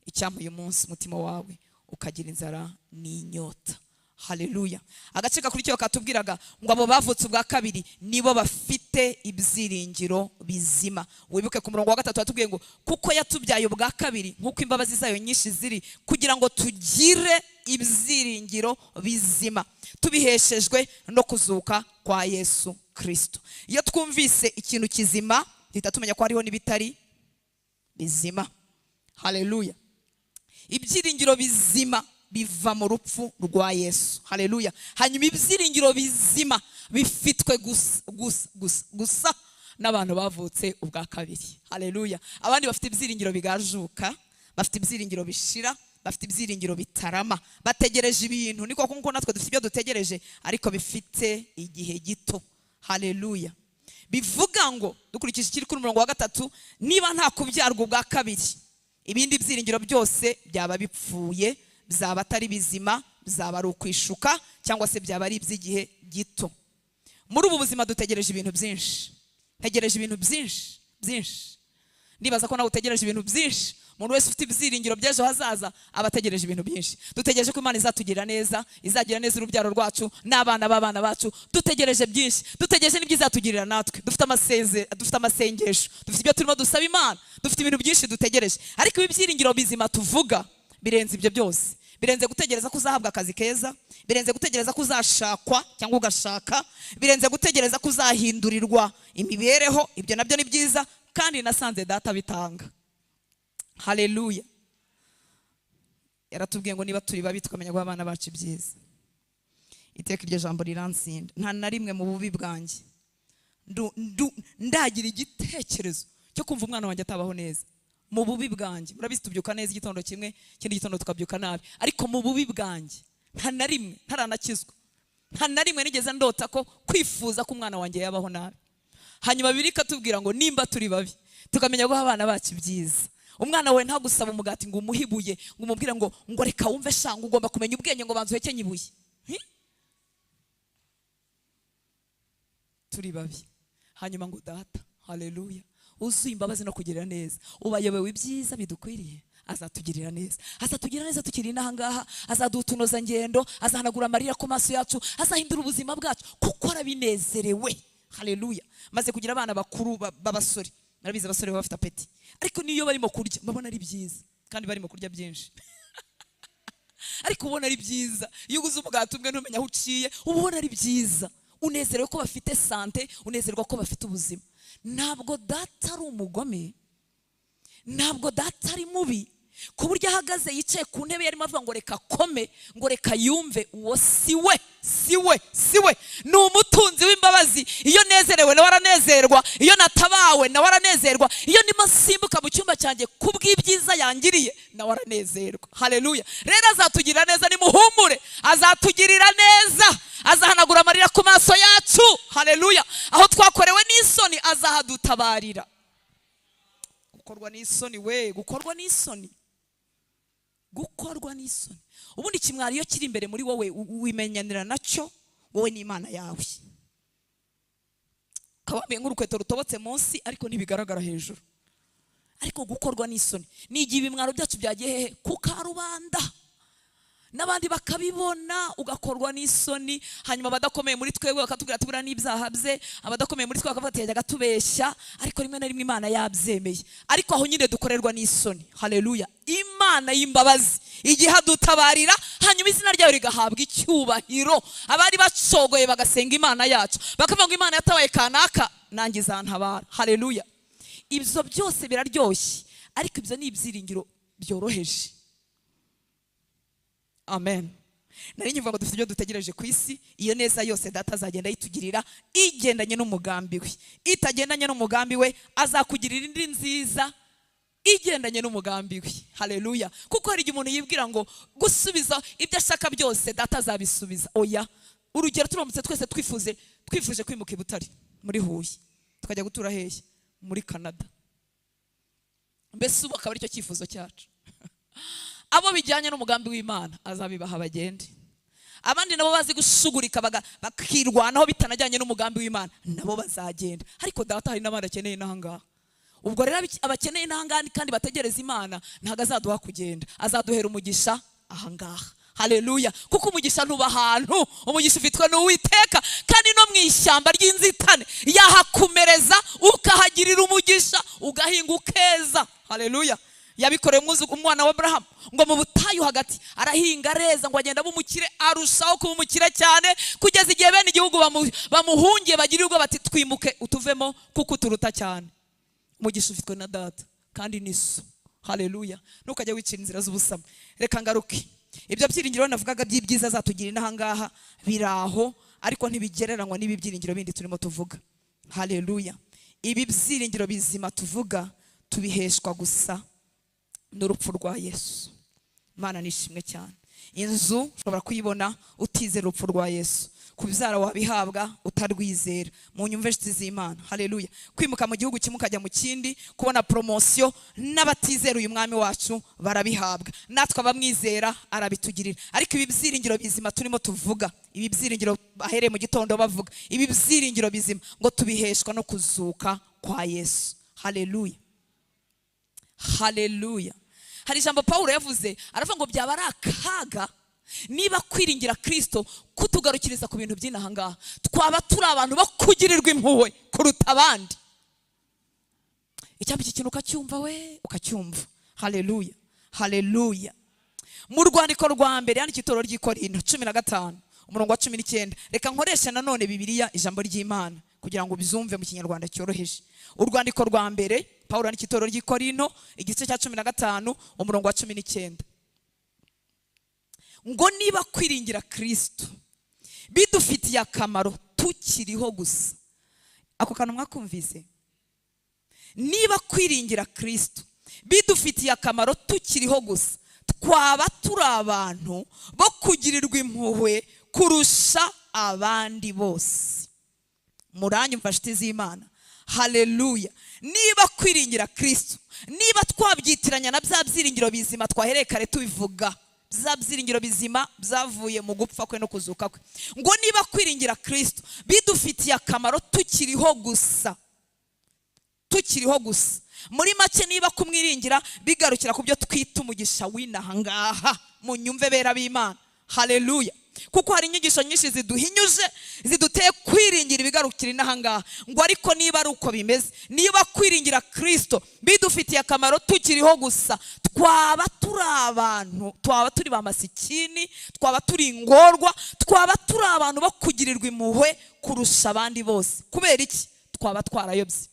Icyampa uyu munsi umutima wawe ukagira inzara n'inyota. Haleluya. Agace gakurikiyeho katubwiraga ngo abo bavutse ubwa kabiri nibo bafite ibyiringiro bizima. Wibuke ku murongo wa 3 watubwiye ngo: "Kuko yatubyaye ubwa kabiri nk'uko imbabazi zayo nyinshi ziri, kugira ngo tugire ibyiringiro bizima tubiheshejwe no kuzuka kwa Yesu Kirisito." Iyo twumvise ikintu kizima, duhita tumenya ko hariho n'ibitari bizima. Haleluya. Ibyiringiro bizima biva mu rupfu rwa Yesu. Haleluya. Hanyuma ibyiringiro bizima bifitwe gusa, gusa, gusa, gusa n'abantu bavutse ubwa kabiri. Haleluya. Abandi bafite ibyiringiro bigajuka, bafite ibyiringiro bishira, bafite ibyiringiro bitarama, bategereje ibintu. Niko kuko natwe dufite ibyo dutegereje, ariko bifite igihe gito. Haleluya. Bivuga ngo dukurikije ikiri kuri umurongo wa 3, niba nta kubyarwa ubwa kabiri, ibindi byiringiro byose byaba bipfuye, byaba atari bizima, byaba ari ukwishuka, cyangwa se byaba ari iby'igihe gito. Muri ubu buzima dutegereje ibintu byinshi. Ntegereje ibintu byinshi byinshi. Ndibaza ko nawe utegereje ibintu byinshi. Umuntu wese ufite ibyiringiro by'ejo hazaza aba ategereje ibintu byinshi. Dutegereje ko Imana izatugirira neza, izagira neza urubyaro rwacu n'abana b'abana bacu. Dutegereje byinshi, dutegereje n'ibyo izatugirira natwe. Dufite amasengesho, dufite ibyo turimo dusaba Imana, dufite ibintu byinshi dutegereje. Ariko ibi byiringiro bizima tuvuga birenze ibyo byose. Birenze gutegereza ko uzahabwa akazi keza, birenze gutegereza ko uzashakwa cyangwa ugashaka, birenze gutegereza ko uzahindurirwa imibereho. Ibyo nabyo ni byiza, kandi nasanze Data bitanga. Haleluya. Yaratubwiye ngo niba turi babi tukamenya guha abana bacu ibyiza. Iteka iryo jambo riransinda. Nta na rimwe mu bubi bwanjye ndagira igitekerezo cyo kumva umwana wanjye atabaho neza. Mu bubi bwanjye, murabizi, tubyuka neza igitondo kimwe, ikindi gitondo tukabyuka nabi, ariko mu bubi bwanjye nta na rimwe, ntaranakizwa, nta na rimwe nigeze ndota ko kwifuza ko umwana wanjye yabaho nabi. Hanyuma Bibiliya ikatubwira ngo nimba turi babi tukamenya guha abana bacu ibyiza, umwana wawe ntagusaba umugati ngo umuhe ibuye, ngo umubwire ngo reka wumve shanga, ugomba kumenya ubwenge, ngo banza uhekenye ibuye. Hi? Turi babi, hanyuma ngo Data, haleluya, wuzuye imbabazi no kugirira neza, ubayobewe ibyiza bidukwiriye, azatugirira neza. Azatugirira neza tukiri inaha ngaha, azaduha utunozangendo, azahanagura amarira ku maso yacu, azahindura ubuzima bwacu kuko arabinezerewe. Haleluya. Maze kugira abana bakuru b'abasore. Murabizi, abasore baba bafite appétit, ariko niyo barimo kurya mbabona ari byiza, kandi barimo kurya byinshi, ariko ubona ari byiza. Iyo uguze umugati umwe ntumenya aho uciye, uba ubona ari byiza. Unezerewe ko bafite santé, unezerwa ko bafite ubuzima. Ntabwo Data ari umugome, ntabwo Data ari mubi ku buryo ahagaze yicaye ku ntebe yarimo avuga ngo reka kome, ngo reka yumve. Uwo si we, si we, si we. Ni umutunzi w'imbabazi. Iyo nezerewe nawe aranezerwa, iyo natabawe nawe aranezerwa, iyo ndimo simbuka mu cyumba cyanjye kubw'ibyiza yangiriye nawe aranezerwa. Haleluya. Rero azatugirira neza, nimuhumure, azatugirira neza, azahanagura amarira ku maso yacu. Haleluya. Aho twakorewe n'isoni azahadutabarira. Gukorwa n'isoni we, gukorwa n'isoni, gukorwa n'isoni. Ubundi ikimwaro iyo kiri imbere muri wowe, wimenyanira nacyo. Wowe n'Imana yawe. Ukaba wambaye nk'urukweto rutobotse munsi, ariko ntibigaragara hejuru. Ariko gukorwa n'isoni ni igihe ibimwaro byacu byagiye hehe? Ku karubanda, n'abandi bakabibona, ugakorwa n'isoni. Hanyuma abadakomeye muri twebwe bakatubwira ati: "Buriya n'ibyaha bye." Abadakomeye muri twe bakavuga ati: "Yajyaga atubeshya." Ariko rimwe na rimwe Imana yabyemeye. Ariko aho nyine dukorerwa n'isoni, haleluya, Imana y'imbabazi igihe adutabarira, hanyuma izina ryayo rigahabwa icyubahiro. Abari bacogoye bagasenga Imana yacu, bakavuga ngo: "Imana yatabaye kanaka, nanjye izantabara." Haleluya. Ibyo byose biraryoshye, ariko ibyo ni ibyiringiro byoroheje. Amen. Nari nkivuga ngo dufite ibyo dutegereje ku isi. Iyo neza yose Data azagenda ayitugirira igendanye n'umugambi we. Itagendanye n'umugambi we, azakugirira indi nziza igendanye n'umugambi we. Haleluya. Kuko hari igihe umuntu yibwira ngo gusubiza ibyo ashaka byose Data azabisubiza. Oya. Urugero, turamutse twese twifuje kwimuka i Butare muri Huye, tukajya gutura hehe? Muri Canada. Mbese ubu akaba aricyo cyifuzo cyacu. Abo bijyanye n'umugambi w'Imana azabibaha bagende. Abandi nabo bazi gushugurika, bakirwanaho bitanajyanye n'umugambi w'Imana, nabo bazagenda. Ariko Data hari n'abandi akeneye n'ahangaha. Ubwo rero abakeneye n'ahangaha kandi bategereza Imana, ntabwo azaduha kugenda, azaduhera umugisha ahangaha. Haleluya. Kuko umugisha ntuba ahantu, umugisha ufitwe n'Uwiteka. Kandi no mu ishyamba ry'inzitane yahakumereza, ukahagirira umugisha, ugahinga, ukeza. Haleluya. Yabikoreye umwana wa Aburahamu, ngo mu butayu hagati arahinga, areza, ngo agenda aba umukire, arushaho kuba umukire cyane, kugeza igihe bene igihugu bamuhungiye, bagira ubwo bati: "Twimuke utuvemo kuko uturuta cyane." Umugisha ufitwe na Data kandi ni so. Haleluya. Ntukajya wicira inzira z'ubusamo. Reka ngaruke. Ibyo byiringiro navugaga by'ibyiza azatugira inahangaha biri aho, ariko ntibigereranywa n'ibi byiringiro bindi turimo tuvuga. Haleluya. Ibi byiringiro bizima tuvuga tubiheshwa gusa n'urupfu rwa Yesu. Imana nishimwe cyane. Inzu ushobora kuyibona utizera urupfu rwa Yesu. Kubyara wabihabwa utarwizera. Mu nyumve, inshuti z'Imana, haleluya. Kwimuka mu gihugu kimwe ukajya mu kindi, kubona promotion, n'abatizera uyu mwami wacu barabihabwa. Natwe abamwizera arabitugirira. Ariko ibi byiringiro bizima turimo tuvuga, ibi byiringiro bahereye mu gitondo bavuga, ibi byiringiro bizima ngo tubiheshwa no kuzuka kwa Yesu. Haleluya, haleluya. Hari ijambo Pawulo yavuze, aravuga ngo byaba ari akaga niba kwiringira Kirisito kutugarukiriza ku bintu by'inaha ngaha. Twaba turi abantu bo kugirirwa impuhwe kuruta abandi. Icyampa iki kintu ukacyumva we, ukacyumva. Haleluya, haleluya. Mu rwandiko rwa mbere yandikiye itorero ry'i Korinto, 15, umurongo wa 19. Reka nkoreshe nanone Bibiliya, ijambo ry'Imana, kugira ngo ubyumve mu Kinyarwanda cyoroheje. Urwandiko rwa mbere Pawulo yandikiye itorero ry'i Korinto, igice cya 15, umurongo wa 19, ngo: "Niba kwiringira Kirisito bidufitiye akamaro tukiriho gusa." Ako kantu mwakumvise? Niba kwiringira Kirisito bidufitiye akamaro tukiriho gusa, twaba turi abantu bo kugirirwa impuhwe kurusha abandi bose. Muranyumva, nshuti z'Imana? Haleluya. Niba kwiringira Kirisito, niba twabyitiranya na bya byiringiro bizima twahereye kare tubivuga, bya byiringiro bizima byavuye mu gupfa kwe no kuzuka kwe, ngo niba kwiringira Kirisito bidufitiye akamaro tukiriho gusa, tukiriho gusa, muri make niba kumwiringira bigarukira ku byo twita umugisha w'inaha ngaha. Munyumve, bera b'Imana, haleluya. Kuko hari inyigisho nyinshi ziduhinyuje, ziduteye kwiringira ibigarukira inaha ngaha. Ngo ariko niba ari uko bimeze, niba kwiringira Kirisito bidufitiye akamaro tukiriho gusa, twaba turi abantu, twaba turi ba masikini, twaba turi ingorwa, twaba turi abantu bo kugirirwa impuhwe kurusha abandi bose. Kubera iki? Twaba twarayobye.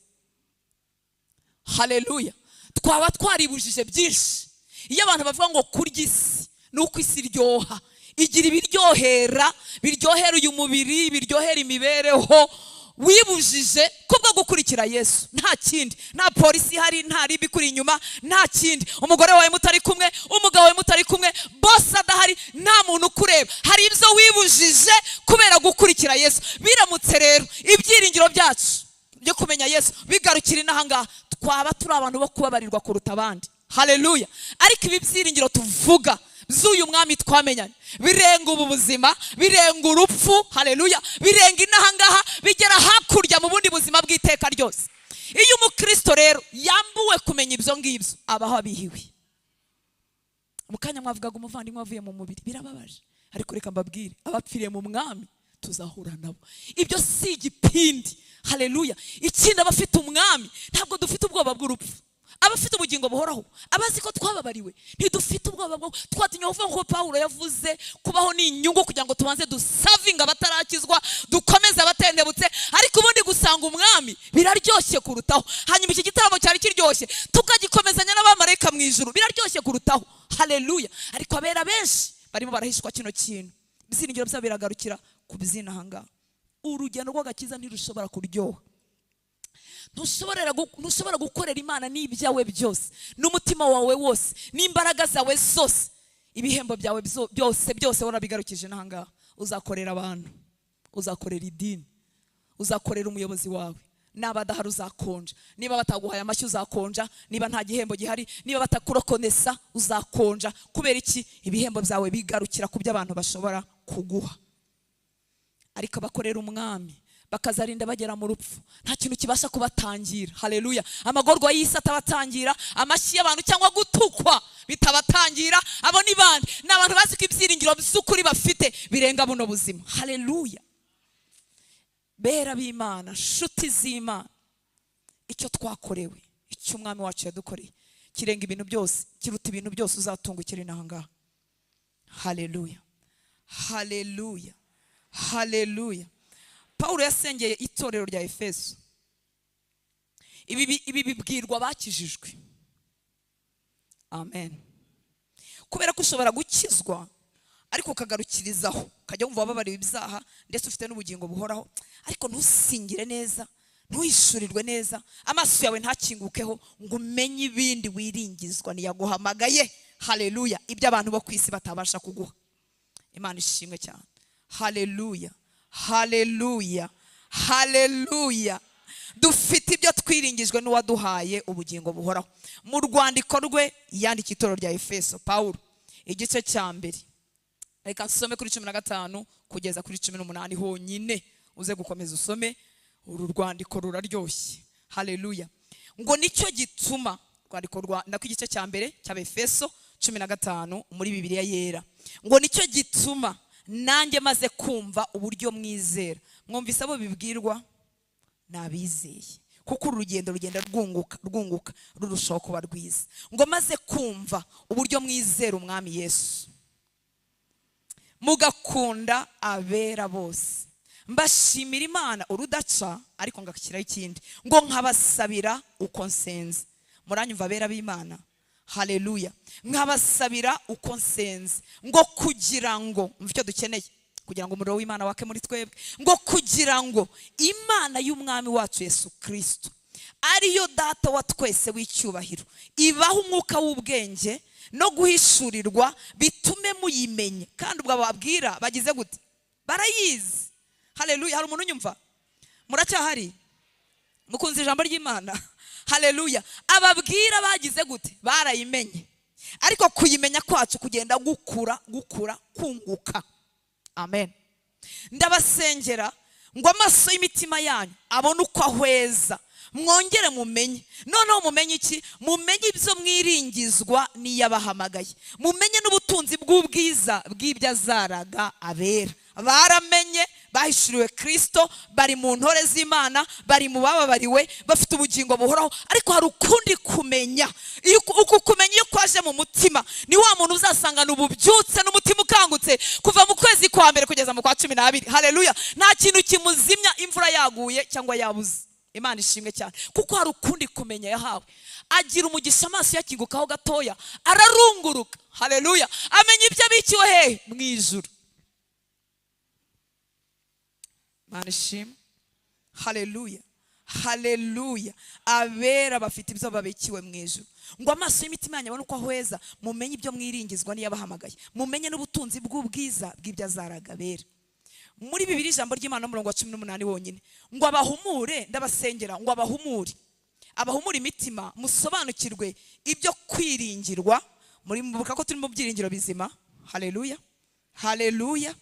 Haleluya. Twaba twaribujije byinshi. Iyo abantu bavuga ngo kurya isi ni uko isi iryoha, igira ibiryohera, biryohera uyu mubiri, biryohera imibereho, wibujije kubwo gukurikira Yesu. Nta kindi, nta polisi ihari, nta RIB ikuri inyuma, nta kindi. Umugore wawe mutari kumwe, umugabo wawe mutari kumwe, bose adahari, nta muntu ukureba, hari ibyo wibujije kubera gukurikira Yesu. Biramutse rero ibyiringiro byacu byo kumenya Yesu bigarukira inaha ngaha, twaba turi abantu bo kubabarirwa kuruta abandi. Haleluya. Ariko ibi byiringiro tuvuga By'uyu mwami twamenyanye birenga ubu buzima, birenga urupfu, haleluya, birenga inahangaha, bigera hakurya mu bundi buzima bw'iteka ryose. Iyo umukristo rero yambuwe kumenya ibyo ngibyo, abaho abihiwe. Mu kanya mwavugaga umuvandimwe wavuye mu mubiri, birababaje, ariko reka mbabwire, abapfiriye mu mwami tuzahura nabo. Ibyo si igipindi, haleluya. Ikindi, abafite umwami ntabwo dufite ubwoba bw'urupfu. Abafite ubugingo buhoraho, abazi ko twababariwe, ntidufite ubwoba bwo twatinya kuvuga ngo Pawulo yavuze kubaho ni inyungu, kugira ngo tubanze dusavinga abatarakizwa, dukomeze abatendebutse. Ariko ubundi gusanga umwami biraryoshye kurutaho. Hanyuma iki gitaramo cyari kiryoshye, tukagikomezanya n'abamarayika mu ijuru, biraryoshye kurutaho, haleluya. Ariko abera benshi barimo barahishwa kino kintu, ibyiringiro byabo biragarukira ku by'ino ahangaha. Urugendo rw'agakiza ntirushobora kuryoha. Ntushobora gukorera Imana n'ibyawe byose, n'umutima wawe wose, n'imbaraga zawe zose, ibihembo byawe byose byose warabigarukije n'ahangaha. Uzakorera abantu, uzakorera idini, uzakorera umuyobozi wawe. Naba adahari uzakonja, niba bataguhaye amashyi uzakonja, niba nta gihembo gihari, niba batakurokonesa uzakonja. Kubera iki? Ibihembo byawe bigarukira ku byo abantu bashobora kuguha. Ariko abakorera umwami bakazarinda bagera mu rupfu, nta kintu kibasha kubatangira, haleluya. Amagorwa y'isi atabatangira, amashyi y'abantu cyangwa gutukwa bitabatangira. Abo ni bande? Ni abantu bazi ko ibyiringiro by'ukuri bafite birenga buno buzima, haleluya. Bera b'Imana, nshuti z'Imana, icyo twakorewe, icyo umwami wacu yadukoreye kirenga ibintu byose, kiruta ibintu byose uzatunga ukiri n'ahangaha. Haleluya, haleluya, haleluya. Pawulo yasengeye itorero rya Efeso. Ibi bibwirwa abakijijwe, amen. Kubera ko ushobora gukizwa ariko ukagarukirizaho, ukajya wumva wababariwe ibyaha ndetse ufite n'ubugingo buhoraho, ariko ntusingire neza, ntuhishurirwe neza, amaso yawe ntakingukeho ngo umenye ibindi wiringizwa ntiyaguhamagaye, haleluya, ibyo abantu bo ku isi batabasha kuguha. Imana ishimwe cyane, haleluya, haleluya, haleluya. Dufite ibyo twiringijwe n'uwaduhaye ubugingo buhoraho. Mu rwandiko rwe yandikiye itorero rya Efeso, Pawulo, igice cya 1, reka nsome kuri 15 kugeza kuri 18 honyine, uze gukomeza usome. Uru rwandiko ruraryoshye, haleluya. Ngo nicyo gituma, rwandiko rwa nako igice cya 1 cy'Abefeso 15 muri Bibiliya Yera, ngo nicyo gituma nanjye maze kumva uburyo mwizera. Mwumvise abo bibwirwa? Nabizeye, kuko uru rugendo rugenda rwunguka, rwunguka, rurushaho kuba rwiza. Ngo maze kumva uburyo mwizera umwami Yesu, mugakunda abera bose, mbashimira Imana urudaca. Ariko ngashyiraho ikindi, ngo nkabasabira uko nsenze. Muranyumva, abera b'Imana? Haleluya. Nkabasabira uko nsenze, ngo kugira ngo mve icyo dukeneye kugira ngo umuriro w'Imana wake muri twebwe, ngo kugira ngo Imana y'umwami wacu Yesu Kirisito, ariyo Data wa twese w'icyubahiro, ibaha umwuka w'ubwenge no guhishurirwa, bitume muyimenya. Kandi ubwo bababwira bagize gute? Barayizi, haleluya. Hari umuntu unyumva? Muracyahari? Mukunze ijambo ry'Imana? Haleluya. Ababwira bagize gute? Barayimenye. Ariko kuyimenya kwacu kugenda gukura, gukura, kunguka, amen. Ndabasengera ngo amaso y'imitima yanyu abone uko ahweza, mwongere mumenye. Noneho mumenye iki? Mumenye ibyo mwiringizwa n'iyabahamagaye, mumenye n'ubutunzi bw'ubwiza bw'ibyo azaraga abera. Baramenye, bahishuriwe Kirisito, bari mu ntore z'Imana, bari mu bababariwe, bafite ubugingo buhoraho. Ariko hari ukundi kumenya. Uku kumenya iyo kwaje mu mutima, ni wa muntu uzasangana ububyutse n'umutima ukangutse kuva mu kwezi kwa 1 kugeza mu kwa 12, haleluya. Nta kintu kimuzimya, imvura yaguye cyangwa yabuze. Imana ishimwe cyane, kuko hari ukundi kumenya yahawe. Agira umugisha, amaso yakingukaho gatoya, ararunguruka, haleluya, amenya ibyo abikiwe hehe? Mu ijuru. Imana ishimwe, haleluya, haleluya. Abera bafite ibyo babikiwe mu ijuru. Ngo amaso y'imitima yanyu abone uko ahweza, mumenye ibyo mwiringizwa n'iyabahamagaye, mumenye n'ubutunzi bw'ubwiza bw'ibyo azaraga abera. Muri Bibiri, ijambo ry'Imana, umurongo wa 18 wonyine, ngo abahumure. Ndabasengera ngo abahumure, abahumure imitima, musobanukirwe ibyo kwiringirwa. Muri mubuka ko turi mu byiringiro bizima. Haleluya, haleluya,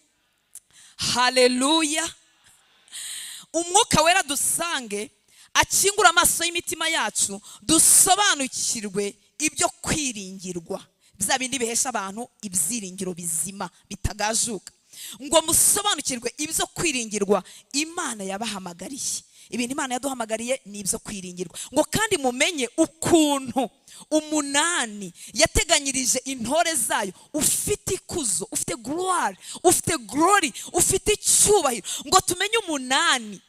haleluya. Umwuka Wera dusange, akingura amaso y'imitima yacu, dusobanukirwe ibyo kwiringirwa, bya bindi bihesha abantu ibyiringiro bizima bitagajuka. Ngo musobanukirwe ibyo kwiringirwa Imana yabahamagariye. Ibintu Imana yaduhamagariye ni ibyo kwiringirwa. Ngo kandi mumenye ukuntu umunani yateganyirije intore zayo, ufite ikuzo, ufite gloire, ufite glory, ufite icyubahiro. Ngo tumenye umunani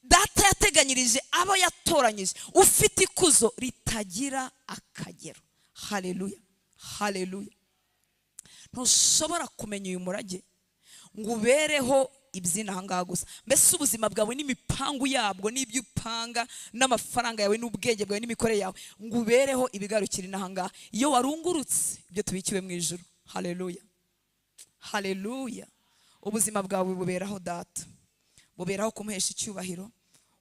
Data yateganyirije abo yatoranyije, ufite ikuzo ritagira akagero. Haleluya, haleluya. Ntushobora kumenya uyu murage ngo ubereho iby'inaha ahangaha gusa. Mbese ubuzima bwawe n'imipangu yabwo n'ibyo upanga n'amafaranga yawe n'ubwenge bwawe n'imikorere yawe, ngo ubereho ibigarukira inaha ngaha, iyo warungurutse ibyo tubikiwe mu ijuru. Haleluya, haleluya. Ubuzima bwawe buberaho Data, buberaho kumuhesha icyubahiro.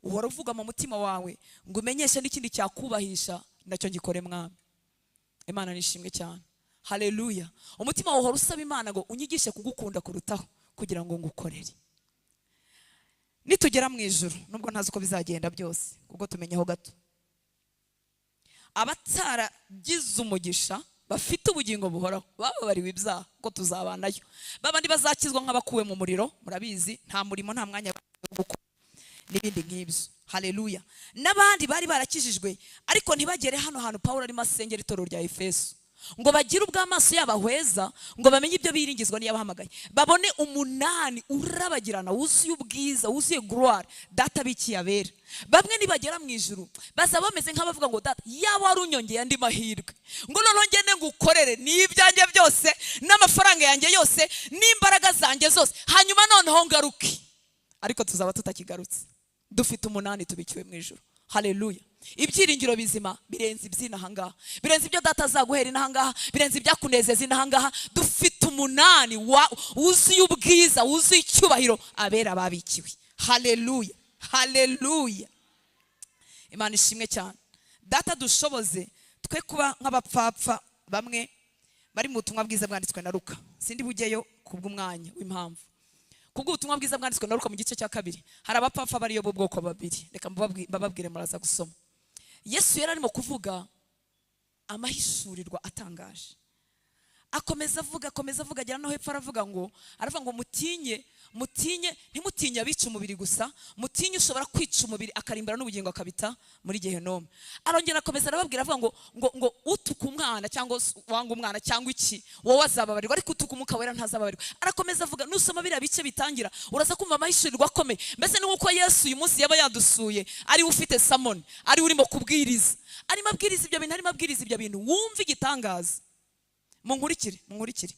Uhora uvuga mu mutima wawe ngo umenyeshe n'ikindi cyakubahisha nacyo ngikore, Mwami. Imana nishimwe cyane. Haleluya. Umutima wawe uhora usaba Imana ngo unyigishe kugukunda kurutaho kugira ngo ngukorere nitugera mu ijuru. Nubwo ntazi uko bizagenda byose, kuko tumenyeho gato, abataragize umugisha bafite ubugingo buhoraho, bababariwe ibyaha, ko tuzabanayo, babandi bazakizwa nk'abakuwe mu muriro, murabizi, nta murimo, nta mwanya wo gukora n'ibindi nk'ibyo. Haleluya. N'abandi bari barakijijwe ariko ntibagere hano hantu Pawulo arimo asengera itorero rya Efeso, ngo bagire ubw'amaso yabo ahweza, ngo bamenye ibyo biringizwa n'iyabahamagaye, babone umunani urabagirana, wuzuye ubwiza, wuzuye gloire Data abikiye abera. Bamwe nibagera mu ijuru bazaba bameze nk'abavuga ngo: "Data, yaba wari unyongeye andi mahirwe, ngo noneho ngende ngukorere n'ibyanjye byose n'amafaranga yanjye yose n'imbaraga zanjye zose, hanyuma noneho ngaruke." Ariko tuzaba tutakigarutse, dufite umunani tubikiwe mu ijuru. Haleluya. Ibyiringiro bizima birenze iby'inaha ngaha, birenze ibyo Data azaguhera inaha ngaha, birenze ibyakunezeza inaha ngaha. Dufite umunani wuzuye ubwiza, wuzuye icyubahiro, abera babikiwe. Haleluya, haleluya. Imana ishimwe cyane. Data dushoboze twe kuba nk'abapfapfa bamwe bari mu butumwa bwiza bwanditswe na Luka. Sindi bujyeyo kubw'umwanya w'impamvu. Kubw'ubutumwa bwiza bwanditswe na Luka mu gice cya 2, hari abapfapfa bariyo b'ubwoko babiri. Reka mbababwire, muraza gusoma. Yesu yari arimo kuvuga amahishurirwa atangaje, akomeza avuga, akomeza avuga, agera no hepfo aravuga ngo mutinye, mutinye, ntimutinye abica umubiri gusa, mutinye ushobora kwica umubiri akarimbura n'ubugingo akabita muri gehinomu. Arongera akomeza arababwira, avuga ngo utuka umwana cyangwa wanga umwana cyangwa iki, wowe azababarirwa, ariko utuka Umwuka Wera ntazababarirwa. Arakomeza avuga. Nusoma biriya bice bitangira, uraza kumva amahishurirwa akomeye. Mbese ni nk'uko Yesu uyu munsi yaba yadusuye, ariwe ufite sermon, ariwe urimo kubwiriza, arimo abwiriza ibyo bintu, arimo abwiriza ibyo bintu. Wumve igitangaza. Munkurikire, munkurikire,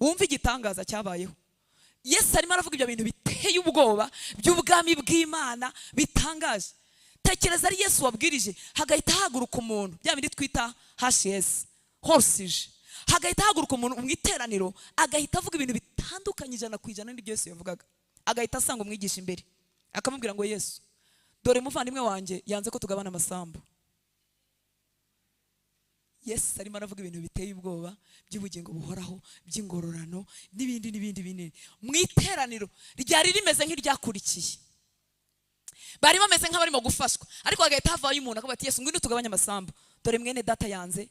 wumve igitangaza cyabayeho. Yesu arimo aravuga ibyo bintu biteye ubwoba by'ubwami bw'Imana bitangaje. Tekereza ari Yesu wabwirije, hagahita haguruka umuntu, bya bindi twita hashiyesi horsije, hagahita haguruka umuntu mu iteraniro, agahita avuga ibintu bitandukanye 100% n'ibyo Yesu yavugaga, agahita asanga umwigisha imbere, akamubwira ngo: "Yesu, dore umuvandimwe wanjye yanze ko tugabana amasambu." Yesu arimo aravuga ibintu biteye ubwoba by'ubugingo buhoraho, by'ingororano n'ibindi n'ibindi binini, mu iteraniro ryari rimeze nk'iryakurikiye, bari bameze nk'abarimo gufashwa, ariko hagahita havayo umuntu akavuga ati: "Yesu, ngwino tugabanye amasambu, dore mwene data yanze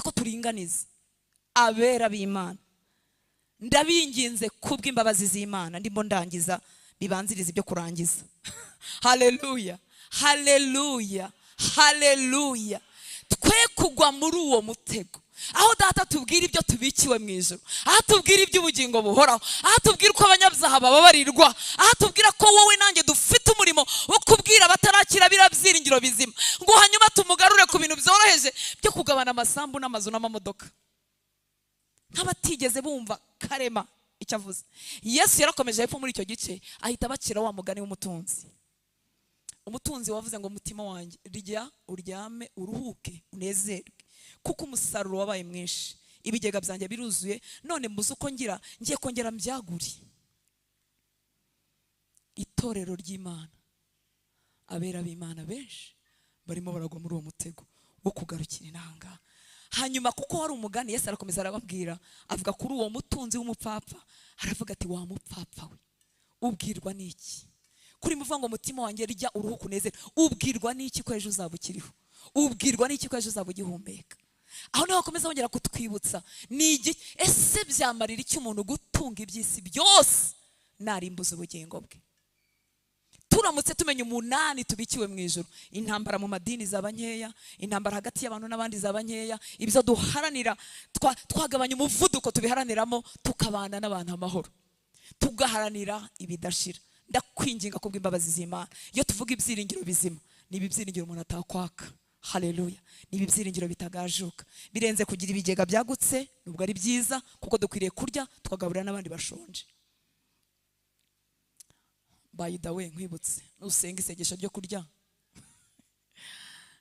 ko turinganiza." Abera b'Imana, ndabinginze kubw'imbabazi z'Imana, ndimo ndangiza bibanziriza ibyo kurangiza. Haleluya, haleluya, haleluya. Twe kugwa muri uwo mutego aho Data tubwira ibyo tubikiwe mu ijuru, aho tubwira iby'ubugingo buhoraho, aho tubwira uko abanyabyaha bababarirwa, aho tubwira ko wowe nanjye dufite umurimo wo kubwira abatarakira biriya byiringiro bizima, ngo hanyuma tumugarure ku bintu byoroheje byo kugabana amasambu n'amazu n'amamodoka, nk'abatigeze bumva karema icyo avuze. Yesu yarakomeje hepfo muri icyo gice, ahita abacira wa mugani w'umutunzi, umutunzi wavuze ngo: "Mutima wanjye, rya, uryame, uruhuke, unezerwe, kuko umusaruro wabaye mwinshi, ibigega byanjye biruzuye, none mbuze uko ngira, ngiye kongera mbyagure." Itorero ry'Imana, abera b'Imana benshi barimo baragwa muri uwo mutego wo kugarukira inanga. Hanyuma kuko wari umugani, Yesu arakomeza arababwira, avuga kuri uwo mutunzi w'umupfapfa, aravuga ati: "Wa mupfapfa we, ubwirwa n'iki kuri muvuga ngo mutima wanjye rya uruhuke unezere? Ubwirwa n'iki ko ejo uzaba ukiriho? Ubwirwa n'iki ko ejo uzaba ugihumeka?" Aho niho hakomeza hongera kutwibutsa ni igi ese byamarira iki umuntu gutunga iby'isi byose narimbuza ubugingo bwe? Turamutse tumenya umunani tubikiwe mu ijuru, intambara mu madini zaba nkeya, intambara hagati y'abantu n'abandi zaba nkeya, ibyo duharanira twagabanya umuvuduko tubiharaniramo, tukabana n'abantu amahoro, tugaharanira ibidashira. Ndakwinginga kubw'imbabazi z'Imana, iyo tuvuga ibyiringiro bizima, ni ibi byiringiro umuntu atakwaka. Haleluya! Ni ibi byiringiro bitagajuka, birenze kugira ibigega byagutse, nubwo ari byiza kuko dukwiriye kurya tukagaburira n'abandi bashonje. By the way, nkwibutse, nusenga isengesho ryo kurya,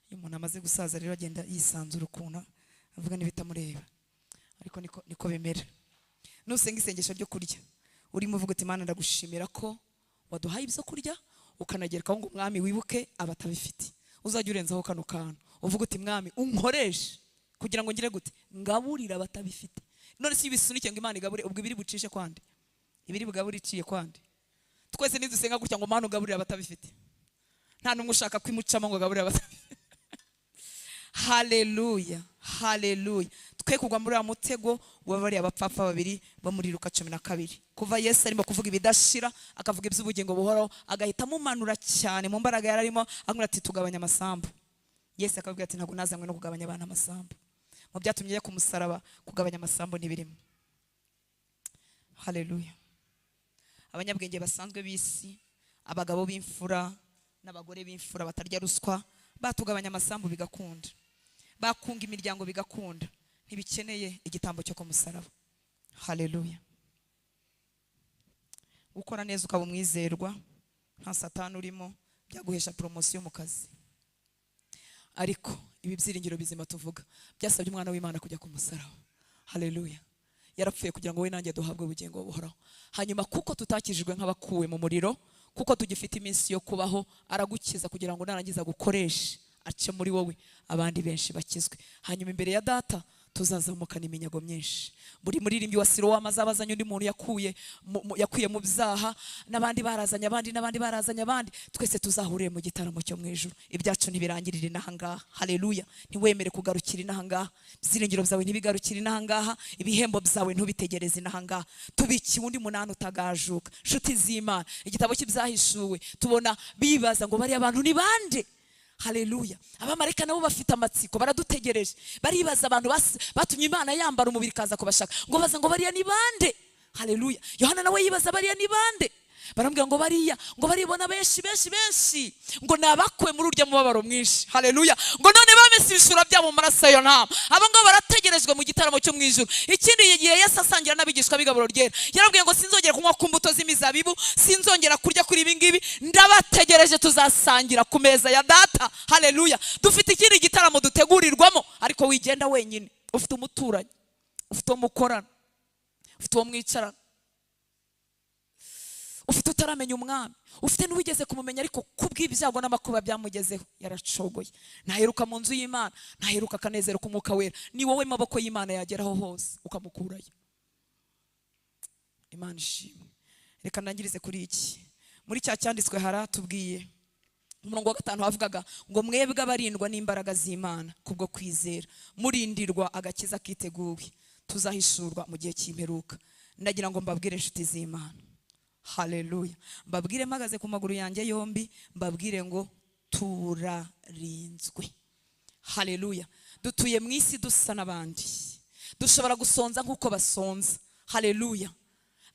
iyo umuntu amaze gusaza rero agenda yisanzura ukuntu avuga n'ibitamureba, ariko niko bimera. Nusenga isengesho ryo kurya, urimo uvuga uti: "Mana, ndagushimira ko waduhaye ibyo kurya," ukanagerekaho ngo: "Mwami, wibuke abatabifite." Uzajya urenzaho kano kantu, uvuga uti: "Mwami, unkoreshe kugira ngo ngire gute? Ngaburire abatabifite." None si ibisunike ngo Imana igabure, ubwo ibiri bucishe kwande, ibiri bugabure iciye kwande? Twese nidusenga gutya ngo: "Mana, ugaburire abatabifite," nta n'umwe ushaka kwimucamo ngo agaburire abatabifite. Haleluya, haleluya! Twe kugwa muri uriya mutego wa bariya bapfapfa babiri bo muri Luka 12. Kuva Yesu arimo kuvuga ibidashira, akavuga iby'ubugingo buhoraho, agahita amumanura cyane mu mbaraga yari arimo, aramubwira ati: "Tugabanya amasambu." Yesu akabwira ati: "Ntabwo nazanywe no kugabanya abantu amasambu." Mu byatumye ajya ku musaraba, kugabanya amasambu ntibirimo. Haleluya! Abanyabwenge basanzwe b'isi, abagabo b'imfura n'abagore b'imfura batarya ruswa, batugabanya amasambu bigakunda, bakunga imiryango bigakunda, ntibikeneye igitambo cyo ku musaraba. Haleluya! Gukora neza ukaba umwizerwa, nta satani urimo, byaguhesha promotion mu kazi. Ariko ibi byiringiro bizima tuvuga byasabye umwana w'Imana kujya ku musaraba. Haleluya! Yarapfuye kugira ngo we nanjye duhabwe ubugingo buhoraho. Hanyuma kuko tutakijijwe nk'abakuwe mu muriro, kuko tugifite iminsi yo kubaho, aragukiza kugira ngo narangiza gukoreshe, ace muri wowe, abandi benshi bakizwe. Hanyuma imbere ya Data tuzazamukana iminyago myinshi. Buri muririmbyi wa Silowamu azaba azanye undi muntu yakuye mu byaha, n'abandi barazanye abandi, n'abandi barazanye abandi. Twese tuzahurire mu gitaramo cyo mu ijuru. Ibyacu ntibirangirira inaha ngaha. Haleluya! Ntiwemere kugarukira inaha ngaha. Ibyiringiro byawe ntibigarukire inaha ngaha. Ibihembo byawe ntubitegereze inaha ngaha. Tubikiwe undi munani utagajuka. Nshuti z'Imana, igitabo cy'Ibyahishuwe tubona bibaza ngo: "Bariya bantu ni bande?" Haleluya! Abamarayika nabo bafite amatsiko, baradutegereje, baribaza abantu batumye Imana yambara umubiri ikaza kubashaka, ngo baza ngo: "Bariya ni bande?" Haleluya! Yohana nawe yibaza: "Bariya ni bande?" Baramubwira ngo: "Bariya," ngo baribona benshi benshi benshi, ngo ni abakuwe muri urya mubabaro mwinshi. Haleluya! Ngo none bamese ibishura byabo mu maraso ya ntama. Abo ngabo barategerejwe mu gitaramo cyo mu ijuru. Ikindi gihe Yesu asangira n'abigishwa b'igaburo ryera, yarabwiye ngo: "Sinzongera kunywa ku mbuto z'imizabibu, sinzongera kurya kuri ibi ngibi, ndabategereje, tuzasangira ku meza ya Data." Haleluya! Dufite ikindi gitaramo dutegurirwamo, ariko wigenda wenyine. Ufite umuturanyi, ufite uwo mukorana, ufite uwo mwicarana, ufite utaramenya Umwami, ufite n'uwigeze kumumenya ariko kubw'ibyago n'amakuba byamugezeho yaracogoye, ntaheruka mu nzu y'Imana, ntaheruka akanezero k'Umwuka Wera. Ni wowe maboko y'Imana yageraho hose ukamukurayo. Imana ishimwe! Reka ndangirize kuri iki. Muri cya cyanditswe haratubwiye, umurongo wa 5 havugaga ngo: "Mwebwe abarindwa n'imbaraga z'Imana kubwo kwizera, murindirwa agakiza kiteguwe tuzahishurwa mu gihe cy'imperuka." Ndagira ngo mbabwire, inshuti z'Imana, haleluya, mbabwire mpagaze ku maguru yanjye yombi, mbabwire ngo turarinzwe. Haleluya! Dutuye mu isi dusa n'abandi, dushobora gusonza nk'uko basonza. Haleluya!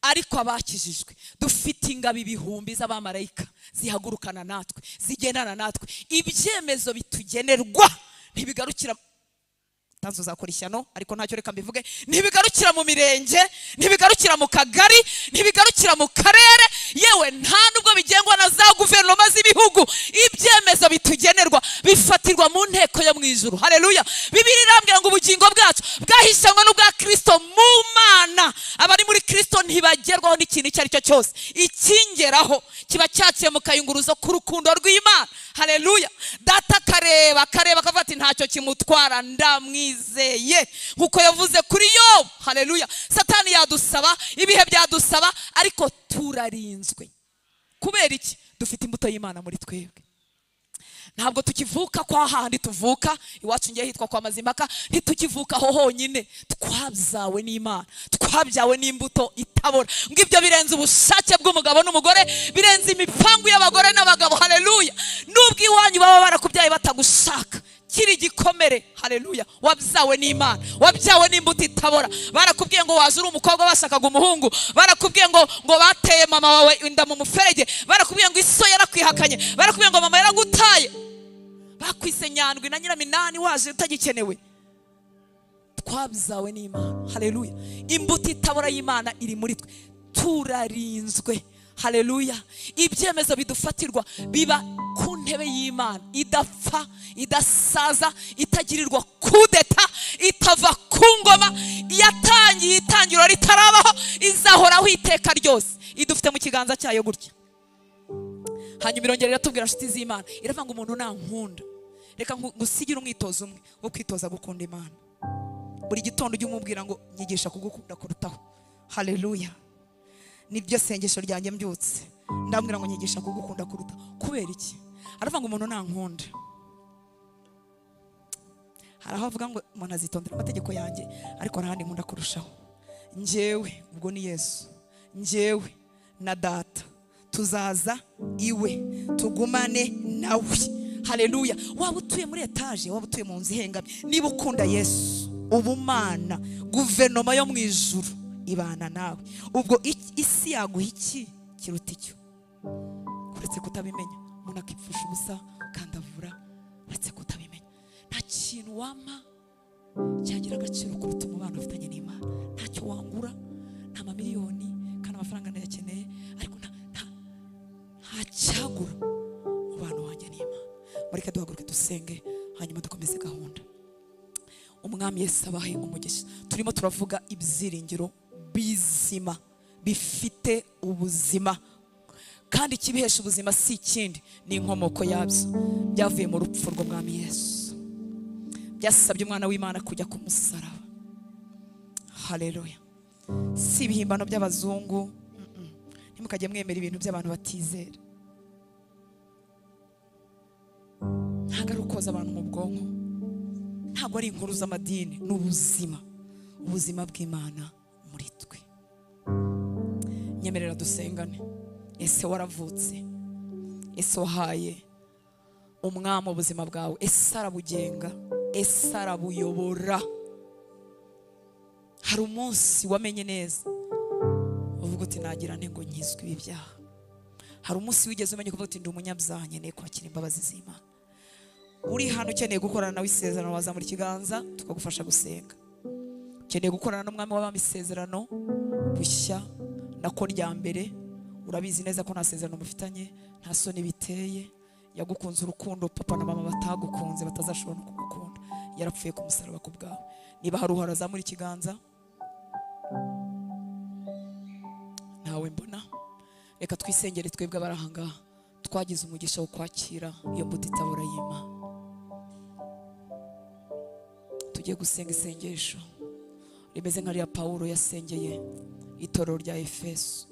Ariko abakijijwe dufite ingabo ibihumbi z'abamarayika zihagurukana natwe, zigendana natwe. Ibyemezo bitugenerwa ntibigarukira, tanze uzakora ishyano, ariko ntacyo, reka mbivuge: ntibigarukira mu mirenge, ntibigarukira mu kagari, ntibigarukira mu karere, yewe nta nubwo bigengwa na za guverinoma z'ibihugu. Ibyemezo bitugenerwa bifatirwa mu nteko yo mu ijuru. Haleluya! Bibiliya irambwira ngo ubugingo bwacu bwahishanwe n'ubwa Kirisito mu Mana. Abari muri Kristo ntibagerwaho n'ikintu icyo ari cyo cyose. Ikingeraho kiba cyaciye mu kayunguruzo k'urukundo rw'Imana. Haleluya! Data akareba, akareba, akavuga ati: "Ntacyo kimutwara, ndamwizeye," nkuko yavuze kuri Yobu. Haleluya! Satani yadusaba, ibihe byadusaba, ariko turarinzwe. Kubera iki? Dufite imbuto y'Imana muri twebwe. Ntabwo tukivuka kwa handi tuvuka iwacu, ngiye hitwa kwa Mazimpaka. Ntitukivuka aho honyine, twabyawe n'Imana, twabyawe n'imbuto itabora. Ngo ibyo birenze ubushake bw'umugabo n'umugore, birenze imipangu y'abagore n'abagabo. Haleluya! Nubwo iwanyu baba barakubyaye batagushaka, kiri igikomere. Haleluya! Wabyawe n'Imana, wabyawe n'imbuto itabora. Barakubwiye ngo waje uri umukobwa, bashakaga umuhungu. Barakubwiye ngo bateye mama wawe inda mu muferege. Barakubwiye ngo iso yarakwihakanye. Barakubwiye ngo mama yaragutaye. Bakwise Nyandwi na Nyiraminani, waje utagikenewe. Twabyawe n'Imana. Haleluya! Imbuto itabora y'Imana iri muri twe, turarinzwe. Haleluya! Ibyemezo bidufatirwa biba ku ntebe y'Imana idapfa, idasaza, itagirirwa kudeta, itava ku ngoma, yatangiye itangiriro ritarabaho, izahoraho iteka ryose, idufite mu kiganza cyayo gutya. Hanyuma irongera iratubwira, nshuti z'Imana, iravuga ngo: "Umuntu nankunda." Reka ngusigire umwitozo umwe wo kwitoza gukunda Imana. Buri gitondo ujye umubwira ngo: "Nyigisha kugukunda kurutaho." Haleluya! Nibyo sengesho ryanjye. Mbyutse ndambwira ngo: "Nyigisha kugukunda kuruta." Kubera iki? Aravuga ngo: "Umuntu nankunda." Hari aho avuga ngo: "Umuntu azitondera amategeko yanjye," ariko hari ahandi nkunda kurushaho. "Njyewe," ubwo ni Yesu, "njyewe na Data tuzaza iwe, tugumane nawe." Haleluya! Waba utuye muri etaje, waba utuye mu nzu ihengamye, niba ukunda Yesu, ubumana, guverinoma yo mu ijuru ibana nawe. Ubwo isi yaguha iki kiruta icyo? Uretse kutabimenya, umuntu akipfusha ubusa kandi avura. Uretse kutabimenya, nta kintu wampa cyagira agaciro kuruta umubano ufitanye n'Imana. Ntacyo wangura, nta mamiliyoni, kandi amafaranga ndayakeneye, ariko nta cyagura umubano wanjye n'Imana. Mureke duhaguruke dusenge, hanyuma dukomeze gahunda. Umwami Yesu abahe umugisha. Turimo turavuga ibyiringiro bizima bifite ubuzima, kandi ikibihesha ubuzima si ikindi, ni inkomoko yabyo. Byavuye mu rupfu rw'Umwami Yesu. Byasabye umwana w'Imana kujya ku musaraba. Haleluya! Si ibihimbano by'abazungu. Ntimukajye mwemera ibintu by'abantu batizera. Ntabwo ari ukoza abantu mu bwonko, ntabwo ari inkuru z'amadini, ni ubuzima, ubuzima bw'Imana muri twe. Nyemerera dusengane. Ese waravutse? Ese wahaye Umwami ubuzima bwawe? Ese arabugenga? Ese arabuyobora? Hari umunsi wamenye neza uvuga uti: "Nagira nte ngo nkizwe ibi byaha"? Hari umunsi wigeze umenya kuvuga uti: "Ndi umunyabyaha, nkeneye kwakira imbabazi z'Imana"? Uri hano ukeneye gukorana nawe isezerano, wazamura ikiganza tukagufasha gusenga. Ukeneye gukorana n'Umwami w'abami isezerano bushya, nako rya mbere. Urabizi neza ko nta sezerano mufitanye, nta soni biteye. Yagukunze urukundo papa na mama batagukunze, batazashobora no kugukunda. Yarapfuye ku musaraba ku bwawe. Niba hari uhari, azamura ikiganza. Ntawe mbona. Reka twisengere twebwe abari aha ngaha twagize umugisha wo kwakira iyo mbuto itabora y'Imana. Tugiye gusenga isengesho rimeze nka rya Pawulo yasengeye itorero rya Efeso,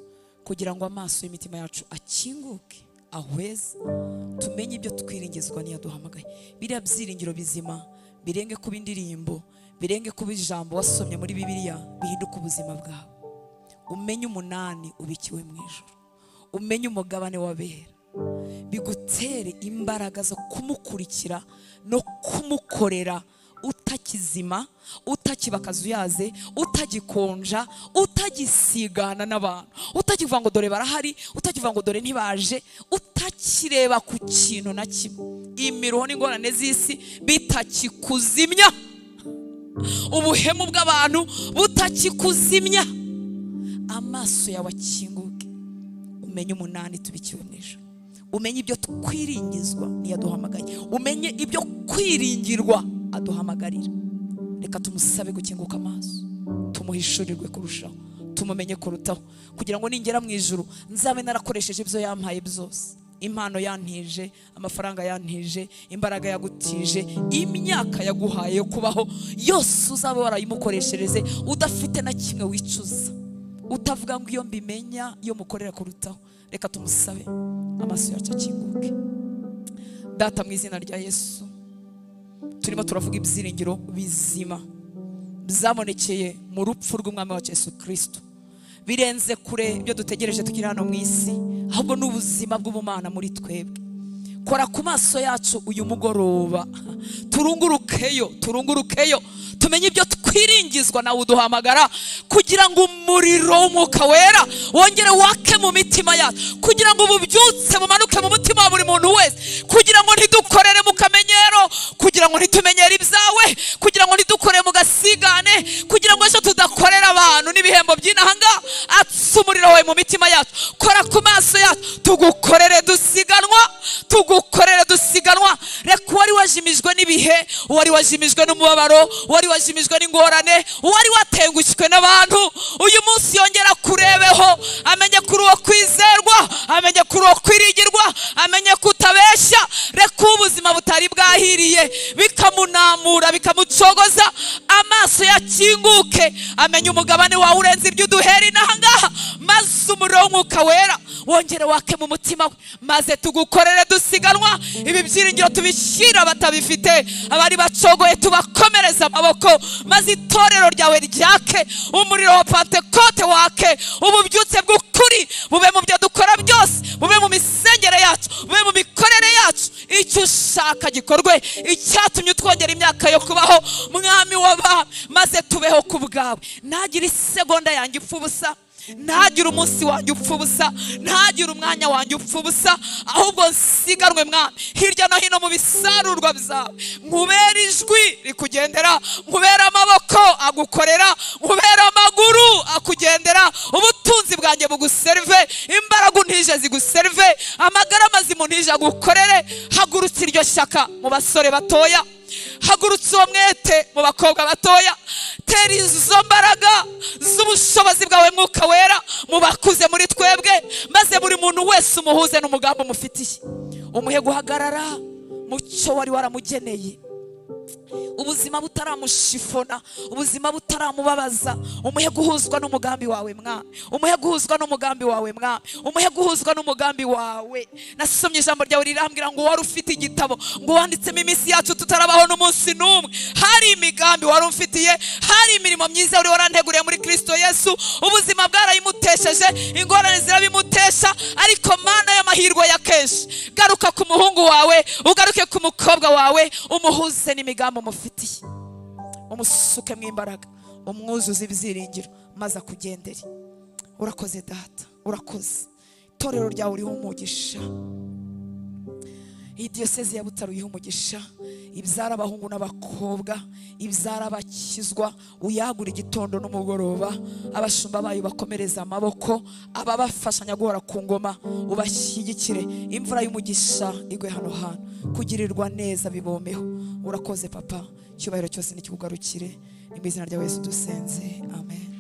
kugira ngo amaso y'imitima yacu akinguke, ahweze, tumenye ibyo twiringizwa n'iyaduhamagaye. Biriya byiringiro bizima birenge kuba indirimbo, birenge kuba ijambo wasomye muri Bibiliya, bihinduke ubuzima bwawe. Umenye umunani ubikiwe mu ijuru, umenye umugabane w'abera, bigutere imbaraga zo kumukurikira no kumukorera, utakizima, utakiba akazuyaze, utagikonja, utagisigana n'abantu, utakivuga ngo dore barahari, utakivuga ngo dore ntibaje, utakireba ku kintu na kimwe. Imiruho n'ingorane z'isi bitakikuzimya, ubuhemu bw'abantu butakikuzimya. Amaso yawe akinguke, umenye umunani tubikiwe mu ijuru, umenye ibyo twiringizwa niyaduhamagaye, umenye ibyo kwiringirwa aduhamagarira. Reka tumusabe gukinguka amaso, tumuhishurirwe kurushaho, tumumenye kurushaho. Tumumenye kurutaho, kugira ngo ningera mu ijuru nzabe narakoresheje ibyo yampaye byose. Impano yantije, amafaranga yantije, imbaraga yagutije, imyaka yaguhaye yo kubaho yose uzabe warayimukoreshereze, udafite na kimwe wicuza, utavuga ngo iyo mbimenya iyo mukorera kurutaho. Reka tumusabe amaso yacu akinguke. Data, mu izina rya Yesu, turimo turavuga ibyiringiro bizima byabonekeye mu rupfu rw'Umwami wacu Yesu Kristo. Birenze kure ibyo dutegereje tukiri hano mu isi, ahubwo ni ubuzima bw'ubumana muri twebwe. Kora ku maso yacu uyu mugoroba, turungurukeyo, turungurukeyo, tumenye ibyo twiringizwa nawe uduhamagara, kugira ngo umuriro w'Umwuka Wera wongere wake mu mitima yacu, kugira ngo ububyutse bumanuke mu mutima wa buri muntu wese, kugira ngo ntidukorere mu kamenyero, kugira ngo ntitumenyere ibyawe, kugira ngo ntidukorere mu gasigane, kugira ngo ejo tudakorera abantu n'ibihembo by'inahanga. Atsa umuriro wawe mu mitima yacu, kora ku maso yacu, tugukorere dusiganwa, tugukorere dusiganwa. Reka uwari wajimijwe n'ibihe, uwari wajimijwe n'umubabaro, uwari wajimijwe n'ingorane, uwari watengushywe n'abantu, uyu munsi yongera kurebeho, amenye kuri uwo kwizerwa, amenye kuri uwo kwiringirwa, amenye kutabeshya. Reka ubuzima butari bwahiriye bikamunamura, bikamucogoza, amaso yakinguke, amenye umugabane wawe urenze ibyo uduhera inaha ngaha, maze umuriro w'Umwuka Wera wongere wake mu mutima we, maze tugukorere dusiganwa. Ibi byiringiro tubishyira abatabifite, abari bacogoye tubakomereza amaboko, maze itorero ryawe ryake umuriro wa Pantekote, wake ububyutse bw'ukuri, bube mu byo dukora byose, bube mu misengere yacu, bube mu mikorere yacu. Icyo ushaka gikorwe, icyatumye utwongera imyaka yo kubaho, Mwami w'abami, maze tubeho ku bwawe. Ntagire isegonda yanjye ipfa ubusa, ntagire umunsi wanjye upfa ubusa, ntagire umwanya wanjye upfa ubusa, ahubwo nsiganwe, Mwami, hirya no hino mu bisarurwa byawe, nkubere ijwi rikugendera, nkubere amaboko agukorera, nkubere amaguru akugendera, ubutunzi bwanjye buguserive, imbaraga untije ziguserive, amagara mazima untije agukorere. Hagurutse iryo shyaka mu basore batoya, hagurutse uwo mwete mu bakobwa batoya, tera izo mbaraga z'ubushobozi bwawe, Mwuka Wera, mu bakuze muri twebwe, maze buri muntu wese umuhuze n'umugambi umufitiye, umuhe guhagarara mu cyo wari waramugeneye, ubuzima butaramushifona, ubuzima butaramubabaza. Umuhe guhuzwa n'umugambi wawe, Mwami, umuhe guhuzwa n'umugambi wawe, Mwami, umuhe guhuzwa n'umugambi wawe. Nasomye ijambo ryawe rirambwira ngo wari ufite igitabo ngo wanditsemo iminsi yacu tutarabaho n'umunsi n'umwe. Hari imigambi wari umfitiye, hari imirimo myiza wari waranteguriye muri Kristo Yesu. Ubuzima bwarayimutesheje, ingorane zirabimutesha, ariko Mana y'amahirwe ya kenshi, garuka ku muhungu wawe, ugaruke ku mukobwa wawe, umuhuze n'imigambi umufitiye, umusukemo imbaraga, umwuzuze ibyiringiro, maze akugendere. Urakoze Data, urakoze. Itorero ryawe uriho umugisha, iyi diyosezi ya Butare uyiha umugisha, ibyara abahungu n'abakobwa, ibyara abakizwa, uyagura igitondo n'umugoroba, abashumba bayo bakomereza amaboko, ababafashanya guhora ku ngoma ubashyigikire, imvura y'umugisha igwe hano hantu, kugirirwa neza bibomeho. Urakoze Papa, icyubahiro cyose nikikugarukire, ni mu izina rya Yesu dusenze, amen.